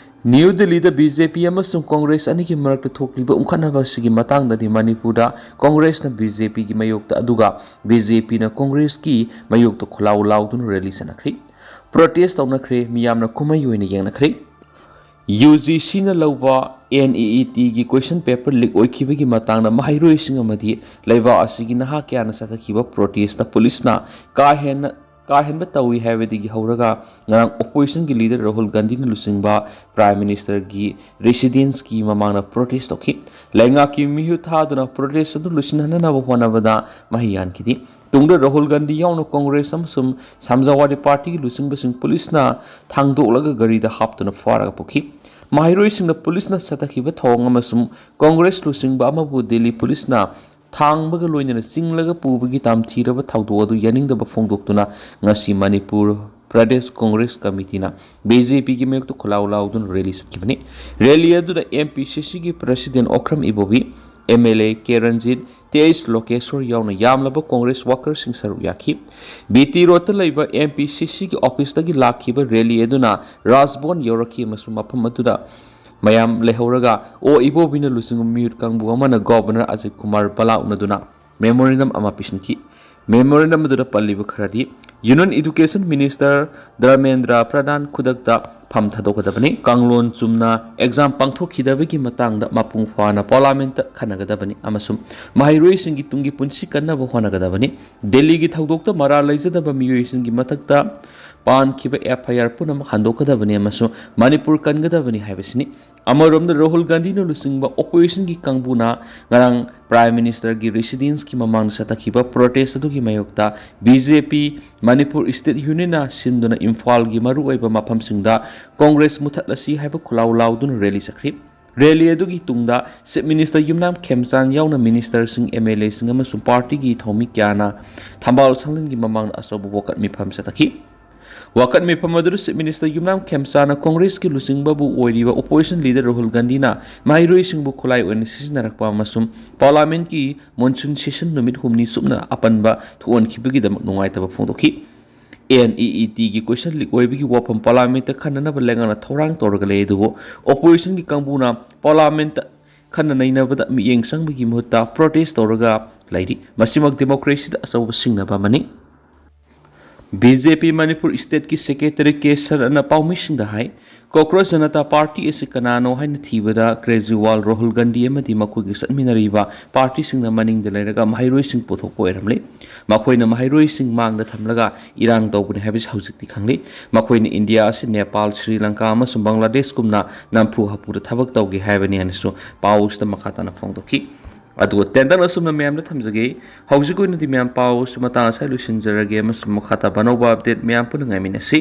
ꯅ꯭ꯌꯨ ꯗꯤꯜꯂꯤꯗ ꯕꯤ ꯖꯦ ꯄꯤ ꯑꯃꯁꯨꯡ ꯀꯣꯡꯒ꯭ꯔꯦꯁ ꯑꯅꯤꯒꯤ ꯃꯔꯛꯇ ꯊꯣꯛꯂꯤꯕ ꯎꯪꯈꯠꯅꯕ ꯑꯁꯤꯒꯤ ꯃꯇꯥꯡꯗꯗꯤ ꯃꯅꯤꯄꯨꯔꯗ ꯀꯣꯡꯒ꯭ꯔꯦꯁꯅ ꯕꯤ ꯖꯦ ꯄꯤꯒꯤ ꯃꯥꯌꯣꯛꯇ, ꯑꯗꯨꯒ ꯕꯤ ꯖꯦ ꯄꯤꯅ ꯀꯣꯡꯒ꯭ꯔꯦꯁꯀꯤ ꯃꯥꯌꯣꯛꯇ ꯈꯣꯜꯂꯥꯎ ꯂꯥꯎꯗꯨꯅ ꯔꯦꯂꯤ ꯆꯠꯅꯈ꯭ꯔꯤ, ꯄ꯭ꯔꯣꯇꯦꯁ ꯇꯧꯅꯈ꯭ꯔꯦ, ꯃꯤꯌꯥꯝꯅ ꯀꯨꯝꯍꯩ ꯑꯣꯏꯅ ꯌꯦꯡꯅꯈ꯭ꯔꯦ꯫ ꯌꯨ ꯖꯤ ꯁꯤꯅ ꯂꯧꯕ ꯑꯦꯟ ꯏ ꯏ ꯇꯤꯒꯤ ꯀꯣꯏꯁꯟ ꯄꯦꯄꯔ ꯂꯤꯛ ꯑꯣꯏꯈꯤꯕꯒꯤ ꯃꯇꯥꯡꯗ ꯃꯍꯩꯔꯣꯏꯁꯤꯡ ꯑꯃꯗꯤ ꯂꯩꯕꯥꯛ ꯑꯁꯤꯒꯤ ꯅꯍꯥ ꯀꯌꯥꯅ ꯆꯠꯊꯈꯤꯕ ꯄ꯭ꯔꯣꯇꯦꯁꯇ ꯄꯨꯂꯤꯁꯅ ꯀꯥ ꯍꯦꯟꯅ, ꯀꯥ ꯍꯦꯟꯕ ꯇꯧꯏ ꯍꯥꯏꯕꯗꯒꯤ ꯍꯧꯔꯒ ꯉꯔꯥꯡ ꯑꯣꯄꯣꯖꯤꯁꯟꯒꯤ ꯂꯤꯗꯔ ꯔꯥꯍꯨꯜ ꯒꯥꯟꯙꯤꯅ ꯂꯨꯆꯤꯡꯕ ꯄ꯭ꯔꯥꯏꯝ ꯃꯤꯅꯤꯁꯇꯔꯒꯤ ꯔꯦꯁꯤꯗꯦꯟꯁꯀꯤ ꯃꯃꯥꯡꯗ ꯄ꯭ꯔꯣꯇꯦꯁ ꯇꯧꯈꯤ꯫ ꯂꯩꯉꯥꯛꯀꯤ ꯃꯤꯍꯨꯠ ꯊꯥꯗꯨꯅ ꯄ꯭ꯔꯣꯇꯦꯁ ꯑꯗꯨ ꯂꯣꯏꯁꯤꯟꯍꯟꯅꯕ ꯍꯣꯠꯅꯕꯗ ꯃꯍꯩ ꯌꯥꯟꯈꯤꯗꯦ꯫ ꯇꯨꯡꯗ ꯔꯥꯍꯨꯜ ꯒꯥꯟꯙꯤ ꯌꯥꯎꯅ ꯀꯣꯡꯒ꯭ꯔꯦꯁ ꯑꯃꯁꯨꯡ ꯁꯃꯥꯖꯋꯥꯗꯤ ꯄꯥꯔꯇꯤꯒꯤ ꯂꯨꯆꯤꯡꯕꯁꯤꯡ ꯄꯨꯂꯤꯁꯅ ꯊꯥꯡꯗꯣꯛꯂꯒ ꯒꯥꯔꯤꯗ ꯍꯥꯞꯇꯨꯅ ꯐꯥꯔꯒ ꯄꯨꯈꯤ꯫ ꯃꯍꯩꯔꯣꯏꯁꯤꯡꯅ ꯄꯨꯂꯤꯁꯅ ꯆꯠꯊꯈꯤꯕ ꯊꯧꯑꯣꯡ ꯑꯃꯁꯨꯡ ꯀꯣꯡꯒ꯭ꯔꯦꯁ ꯂꯨꯆꯤꯡꯕ ꯑꯃꯕꯨ ꯗꯤꯜꯂꯤ ꯄꯨꯂꯤꯁꯅ ꯊꯥꯡꯕꯒ ꯂꯣꯏꯅꯅ ꯆꯤꯡꯂꯒ ꯄꯨꯕꯒꯤ ꯇꯝꯊꯤꯔꯕ ꯊꯧꯗꯣꯛ ꯑꯗꯨ ꯌꯥꯅꯤꯡꯗꯕ ꯐꯣꯡꯗꯣꯛꯇꯨꯅ ꯉꯁꯤ ꯃꯅꯤꯄꯨꯔ ꯄ꯭ꯔꯗꯦꯁ ꯀꯣꯡꯒ꯭ꯔꯦꯁ ꯀꯃꯤꯇꯤꯅ ꯕꯤ ꯖꯦ ꯄꯤꯒꯤ ꯃꯥꯌꯣꯛꯇ ꯈꯣꯜꯂꯥꯎ ꯂꯥꯎꯗꯨꯅ ꯔꯦꯂꯤ ꯆꯠꯈꯤꯕꯅꯤ꯫ ꯔꯦꯂꯤ ꯑꯗꯨꯗ ꯑꯦꯝ ꯄꯤ ꯁꯤ ꯁꯤꯒꯤ president Okram Ibobi, M L A K Ranjit, T H ꯂꯣꯀꯦꯁꯣꯔ ꯌꯥꯎꯅ ꯌꯥꯝꯂꯕ ꯀꯣꯡꯒ꯭ꯔꯦꯁ ꯋꯥꯀꯔꯁꯤꯡ ꯁꯔꯨꯛ ꯌꯥꯈꯤ꯫ ꯕꯤ ꯇꯤ ꯔꯣꯗꯇ ꯂꯩꯕ ꯑꯦꯝ ꯄꯤ ꯁꯤ ꯁꯤꯒꯤ ꯑꯣꯐꯤꯁꯇꯒꯤ ꯂꯥꯛꯈꯤꯕ ꯔꯦꯂꯤ ꯑꯗꯨꯅ ꯔꯥꯖꯚꯋꯟ ꯌꯧꯔꯛꯈꯤ ꯑꯃꯁꯨꯡ ꯃꯐꯝ ꯑꯗꯨꯗ ꯃꯌꯥꯝ ꯂꯩꯍꯧꯔꯒ ꯑꯣ ꯏꯕꯣꯕꯤꯅ ꯂꯨꯆꯤꯡꯕ ꯃꯤꯍꯨꯠ ꯀꯥꯡꯕꯨ ꯑꯃꯅ ꯒꯣꯚꯔꯅꯔ ꯑꯖꯤꯠ ꯀꯨꯃꯥꯔ ꯕꯂꯥ ꯎꯅꯗꯨꯅ ꯃꯦꯃꯣꯔꯦꯟꯗꯝ ꯑꯃ ꯄꯤꯁꯤꯟꯈꯤ꯫ ꯃꯦꯃꯣꯔꯦꯟꯗꯝ ꯑꯗꯨꯗ ꯄꯜꯂꯤꯕ ꯈꯔꯗꯤ, ꯌꯨꯅꯤꯌꯟ ꯏꯗꯨꯀꯦꯁꯟ ꯃꯤꯅꯤꯁꯇꯔ ꯙꯔꯃꯦꯟꯗ꯭ꯔ ꯄ꯭ꯔꯙꯥꯟ ꯈꯨꯗꯛꯇ ꯐꯝ ꯊꯥꯗꯣꯛꯀꯗꯕꯅꯤ, ꯀꯥꯡꯂꯣꯟ ꯆꯨꯝꯅ ꯑꯦꯛꯖꯥꯝ ꯄꯥꯡꯊꯣꯛꯈꯤꯗꯕꯒꯤ ꯃꯇꯥꯡꯗ ꯃꯄꯨꯡ ꯐꯥꯅ ꯄꯥꯔꯂꯥꯃꯦꯟꯠꯇ ꯈꯟꯅꯒꯗꯕꯅꯤ ꯑꯃꯁꯨꯡ ꯃꯍꯩꯔꯣꯏꯁꯤꯡꯒꯤ ꯇꯨꯡꯒꯤ ꯄꯨꯟꯁꯤ ꯀꯟꯅꯕ ꯍꯣꯠꯅꯒꯗꯕꯅꯤ꯫ ꯗꯦꯜꯂꯤꯒꯤ ꯊꯧꯗꯣꯛꯇ ꯃꯔꯥꯜ ꯂꯩꯖꯗꯕ ꯃꯤꯑꯣꯏꯁꯤꯡꯒꯤ ꯃꯊꯛꯇ ꯄꯥꯟꯈꯤꯕ ꯑꯦꯐ ꯑꯥꯏ ꯑꯥꯔ ꯄꯨꯝꯅꯃꯛ ꯍꯟꯗꯣꯛꯀꯗꯕꯅꯤ ꯑꯃꯁꯨꯡ ꯃꯅꯤꯄꯨꯔ ꯀꯟꯒꯗꯕꯅꯤ ꯍꯥꯏꯕꯁꯤꯅꯤ꯫ ꯑꯃꯔꯣꯝꯗ ꯔꯥꯍꯨꯜ ꯒꯥꯟꯙꯤꯅ ꯂꯨꯆꯤꯡꯕ ꯑꯣꯄꯣꯖꯤꯁꯟꯒꯤ ꯀꯥꯡꯕꯨꯅ ꯉꯔꯥꯡ ꯄ꯭ꯔꯥꯏꯝ ꯃꯤꯅꯤꯁꯇꯔꯒꯤ ꯔꯦꯁꯤꯗꯦꯟꯁꯀꯤ ꯃꯃꯥꯡꯗ ꯆꯠꯊꯈꯤꯕ ꯄ꯭ꯔꯣꯇꯦꯁ ꯑꯗꯨꯒꯤ ꯃꯥꯌꯣꯛꯇ ꯕꯤ ꯖꯦ ꯄꯤ ꯃꯅꯤꯄꯨꯔ ꯁ꯭ꯇꯦꯠ ꯌꯨꯅꯤꯌꯟꯅ ꯁꯤꯟꯗꯨꯅ ꯏꯝꯐꯥꯜꯒꯤ ꯃꯔꯨꯑꯣꯏꯕ ꯃꯐꯝꯁꯤꯡꯗ ꯀꯣꯡꯒ꯭ꯔꯦꯁ ꯃꯨꯊꯠꯂꯁꯤ ꯍꯥꯏꯕ ꯈꯣꯜꯂꯥꯎ ꯂꯥꯎꯗꯨꯅ ꯔꯦꯂꯤ ꯆꯠꯈ꯭ꯔꯤ꯫ ꯔꯦꯂꯤ ꯑꯗꯨꯒꯤ ꯇꯨꯡꯗ ꯆꯤꯐ ꯃꯤꯅꯤꯁꯇꯔ ꯌꯨꯝꯅꯥꯝ ꯈꯦꯝꯆꯥꯟ ꯌꯥꯎꯅ ꯃꯤꯅꯤꯁꯇꯔꯁꯤꯡ, ꯑꯦꯝ ꯑꯦꯜ ꯑꯦꯁꯤꯡ ꯑꯃꯁꯨꯡ ꯄꯥꯔꯇꯤꯒꯤ ꯊꯧꯃꯤ ꯀꯌꯥꯅ ꯊꯝꯕꯥꯜ ꯁꯪꯂꯦꯟꯒꯤ ꯃꯃꯥꯡꯗ ꯑꯆꯧꯕ ꯋꯥꯀꯠ ꯃꯤꯐꯝ ꯆꯠꯊꯈꯤ꯫ ꯋꯥꯀꯠ ꯃꯤꯐꯝ ꯑꯗꯨꯗ ꯆꯤꯐ ꯃꯤꯅꯤꯁꯇꯔ ꯌꯨꯝꯅꯥꯝ ꯈꯦꯝꯆꯥꯟꯅ ꯀꯣꯡꯒ꯭ꯔꯦꯁꯀꯤ ꯂꯨꯆꯤꯡꯕꯕꯨ ꯑꯣꯏꯔꯤꯕ ꯑꯣꯄꯣꯖꯤꯁꯟ ꯂꯤꯗꯔ ꯔꯥꯍꯨꯜ ꯒꯥꯟꯙꯤꯅ ꯃꯍꯩꯔꯣꯏꯁꯤꯡꯕꯨ ꯈꯨꯠꯂꯥꯏ ꯑꯣꯏꯅ ꯁꯤꯖꯤꯟꯅꯔꯛꯄ ꯑꯃꯁꯨꯡ ꯄꯥꯔꯂꯥꯃꯦꯟꯠꯀꯤ ꯃꯣꯟꯁꯨꯟ ꯁꯦꯁꯟ ꯅꯨꯃꯤꯠ ꯍꯨꯝꯅꯤ ꯆꯨꯞꯅ ꯑꯄꯟꯕ ꯊꯣꯛꯍꯟꯈꯤꯕꯒꯤꯗꯃꯛ ꯅꯨꯡꯉꯥꯏꯇꯕ ꯐꯣꯡꯗꯣꯛꯈꯤ꯫ ꯑꯦꯟ ꯏ ꯏ ꯇꯤꯒꯤ ꯀꯣꯏꯁꯟ ꯂꯤꯛ ꯑꯣꯏꯕꯒꯤ ꯋꯥꯐꯝ ꯄꯥꯔꯂꯥꯃꯦꯟꯠꯇ ꯈꯟꯅꯅꯕ ꯂꯩꯉꯥꯛꯅ ꯊꯧꯔꯥꯡ ꯇꯧꯔꯒ ꯂꯩ, ꯑꯗꯨꯕꯨ ꯑꯣꯄꯣꯖꯤꯁꯟꯒꯤ ꯀꯥꯡꯕꯨꯅ ꯄꯥꯔꯂꯥꯃꯦꯟꯠꯇ ꯈꯟꯅ ꯅꯩꯅꯕꯗ ꯃꯤꯠꯌꯦꯡ ꯆꯪꯕꯒꯤ ꯃꯍꯨꯠꯇ ꯄ꯭ꯔꯣꯇꯦꯁ ꯇꯧꯔꯒ ꯂꯩꯔꯤ꯫ ꯃꯁꯤꯃꯛ ꯗꯦꯃꯣꯀ꯭ꯔꯦꯁꯤꯗ ꯑꯆꯧꯕ ꯁꯤꯡꯅꯕ ꯑꯃꯅꯤ꯫ ꯕꯤ ꯖꯦ ꯄꯤ ꯃꯅꯤꯄꯨꯔ ꯁ꯭ꯇꯦꯠꯀꯤ ꯁꯦꯀ꯭ꯔꯦꯇꯔꯤ ꯀꯦ ꯁꯔꯠꯅ ꯄꯥꯎꯃꯤꯁꯤꯡꯗ ꯍꯥꯏ, ꯀꯣꯀ꯭ꯔꯣꯆ ꯖꯅꯇꯥ ꯄꯥꯔꯇꯤ ꯑꯁꯤ ꯀꯅꯥꯅꯣ ꯍꯥꯏꯅ ꯊꯤꯕꯗ ꯀ꯭ꯔꯦꯖꯤꯋꯥꯜ ꯔꯥꯍꯨꯜ ꯒꯥꯟꯙꯤ ꯑꯃꯗꯤ ꯃꯈꯣꯏꯒ ꯆꯠꯃꯤꯟꯅꯔꯤꯕ ꯄꯥꯔꯇꯤꯁꯤꯡꯅ ꯃꯅꯤꯡꯗ ꯂꯩꯔꯒ ꯃꯍꯩꯔꯣꯏꯁꯤꯡ ꯄꯨꯊꯣꯛꯄ ꯑꯣꯏꯔꯝꯂꯦ꯫ ꯃꯈꯣꯏꯅ ꯃꯍꯩꯔꯣꯏꯁꯤꯡ ꯃꯥꯡꯗ ꯊꯝꯂꯒ ꯏꯔꯥꯡ ꯇꯧꯕꯅꯤ ꯍꯥꯏꯕꯁꯤ ꯍꯧꯖꯤꯛꯇꯤ ꯈꯪꯂꯦ꯫ ꯃꯈꯣꯏꯅ ꯏꯟꯗꯤꯌꯥ ꯑꯁꯤ ꯅꯦꯄꯥꯜ, ꯁ꯭ꯔꯤ ꯂꯪꯀꯥ ꯑꯃꯁꯨꯡ ꯕꯪꯒ꯭ꯂꯥꯗꯦꯁꯀꯨꯝꯅ ꯅꯝꯐꯨ ꯍꯥꯐꯨꯗ ꯊꯕꯛ ꯇꯧꯒꯦ ꯍꯥꯏꯕꯅꯤ ꯍꯥꯏꯅꯁꯨ ꯄꯥꯎ ꯑꯁꯤꯗ ꯃꯈꯥ ꯇꯥꯅ ꯐꯣꯡꯗꯣꯛꯈꯤ꯫ ꯑꯗꯨꯒ ꯇꯦꯟꯇꯛꯅ ꯑꯁꯨꯝꯅ ꯃꯌꯥꯝꯗ ꯊꯝꯖꯒꯦ꯫ ꯍꯧꯖꯤꯛ ꯑꯣꯏꯅꯗꯤ ꯃꯌꯥꯝ ꯄꯥꯎ ꯑꯁꯤ ꯃꯇꯥꯡ ꯑꯁꯤꯗ ꯂꯣꯏꯁꯤꯟꯖꯔꯒꯦ ꯑꯃꯁꯨꯡ ꯃꯈꯥ ꯇꯥꯕ ꯑꯅꯧꯕ update ꯃꯌꯥꯝ ꯄꯨꯟꯅ ꯉꯥꯏꯃꯤꯟꯅꯁꯤ꯫